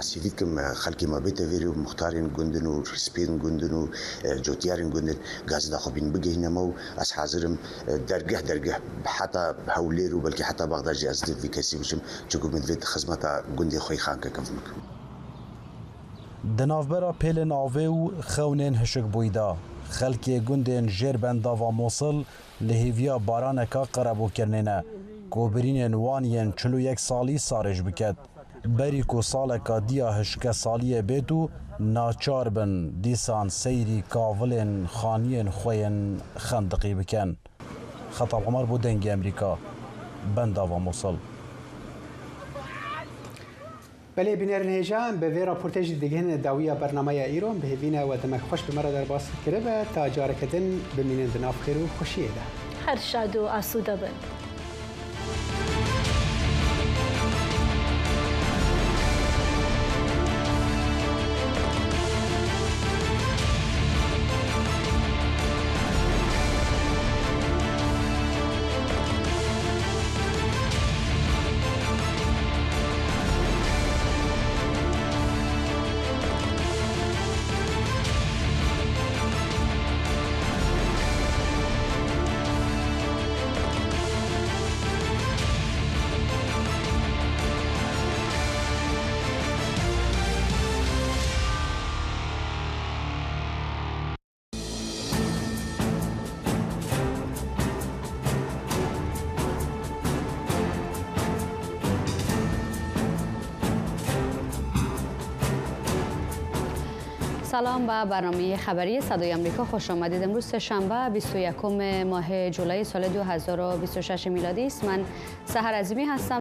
Ez hêvî dikim, e, xelkê me bête vêrê û muxtarên gund in û hespên gund in û, e, cotiyarên gund in, gazîda xwe bîn bigihîne me û ez hazir im, e, dergeh dergeh, heta Hewlêr û belkî heta Bexda jî ez li vî kesî biçim, çunku min divêt xizmeta gundê xwe yî xankekevim bikim. Di navbera pêlên avê û xewnên hişkbûyî de, xelkê gundên jêr bendava Mosil li hêviya baraneka qerebûkirinê ne, ku birînên wan yên çil û yek salî sarêj biket. Berî ku saleka diya hişkesaliyê bêt û naçar bin dîsan seyrî kavilên xaniyên xwe yên xendiqî bikin. Xetab Omer bo Dengê Emerîka, Bendava Mosil. Belê, bînerên hêja, em bi vê raportê jî digihînin dawiya bernameya îro. Em bi hêvî ne we demek xweş bi me re derbas kiribe. Ta careke din bimînin di nav xêr û xweşiyê de. Her şad û asûde bin. سلام، به برنامهٔ خبری صدای آمریکا خوش آمدید. امروز سه‌شنبه، بیست و یکم ماه جولای سال دو هزار و بیست و شش میلادی است. من سحر عظیمی هستم.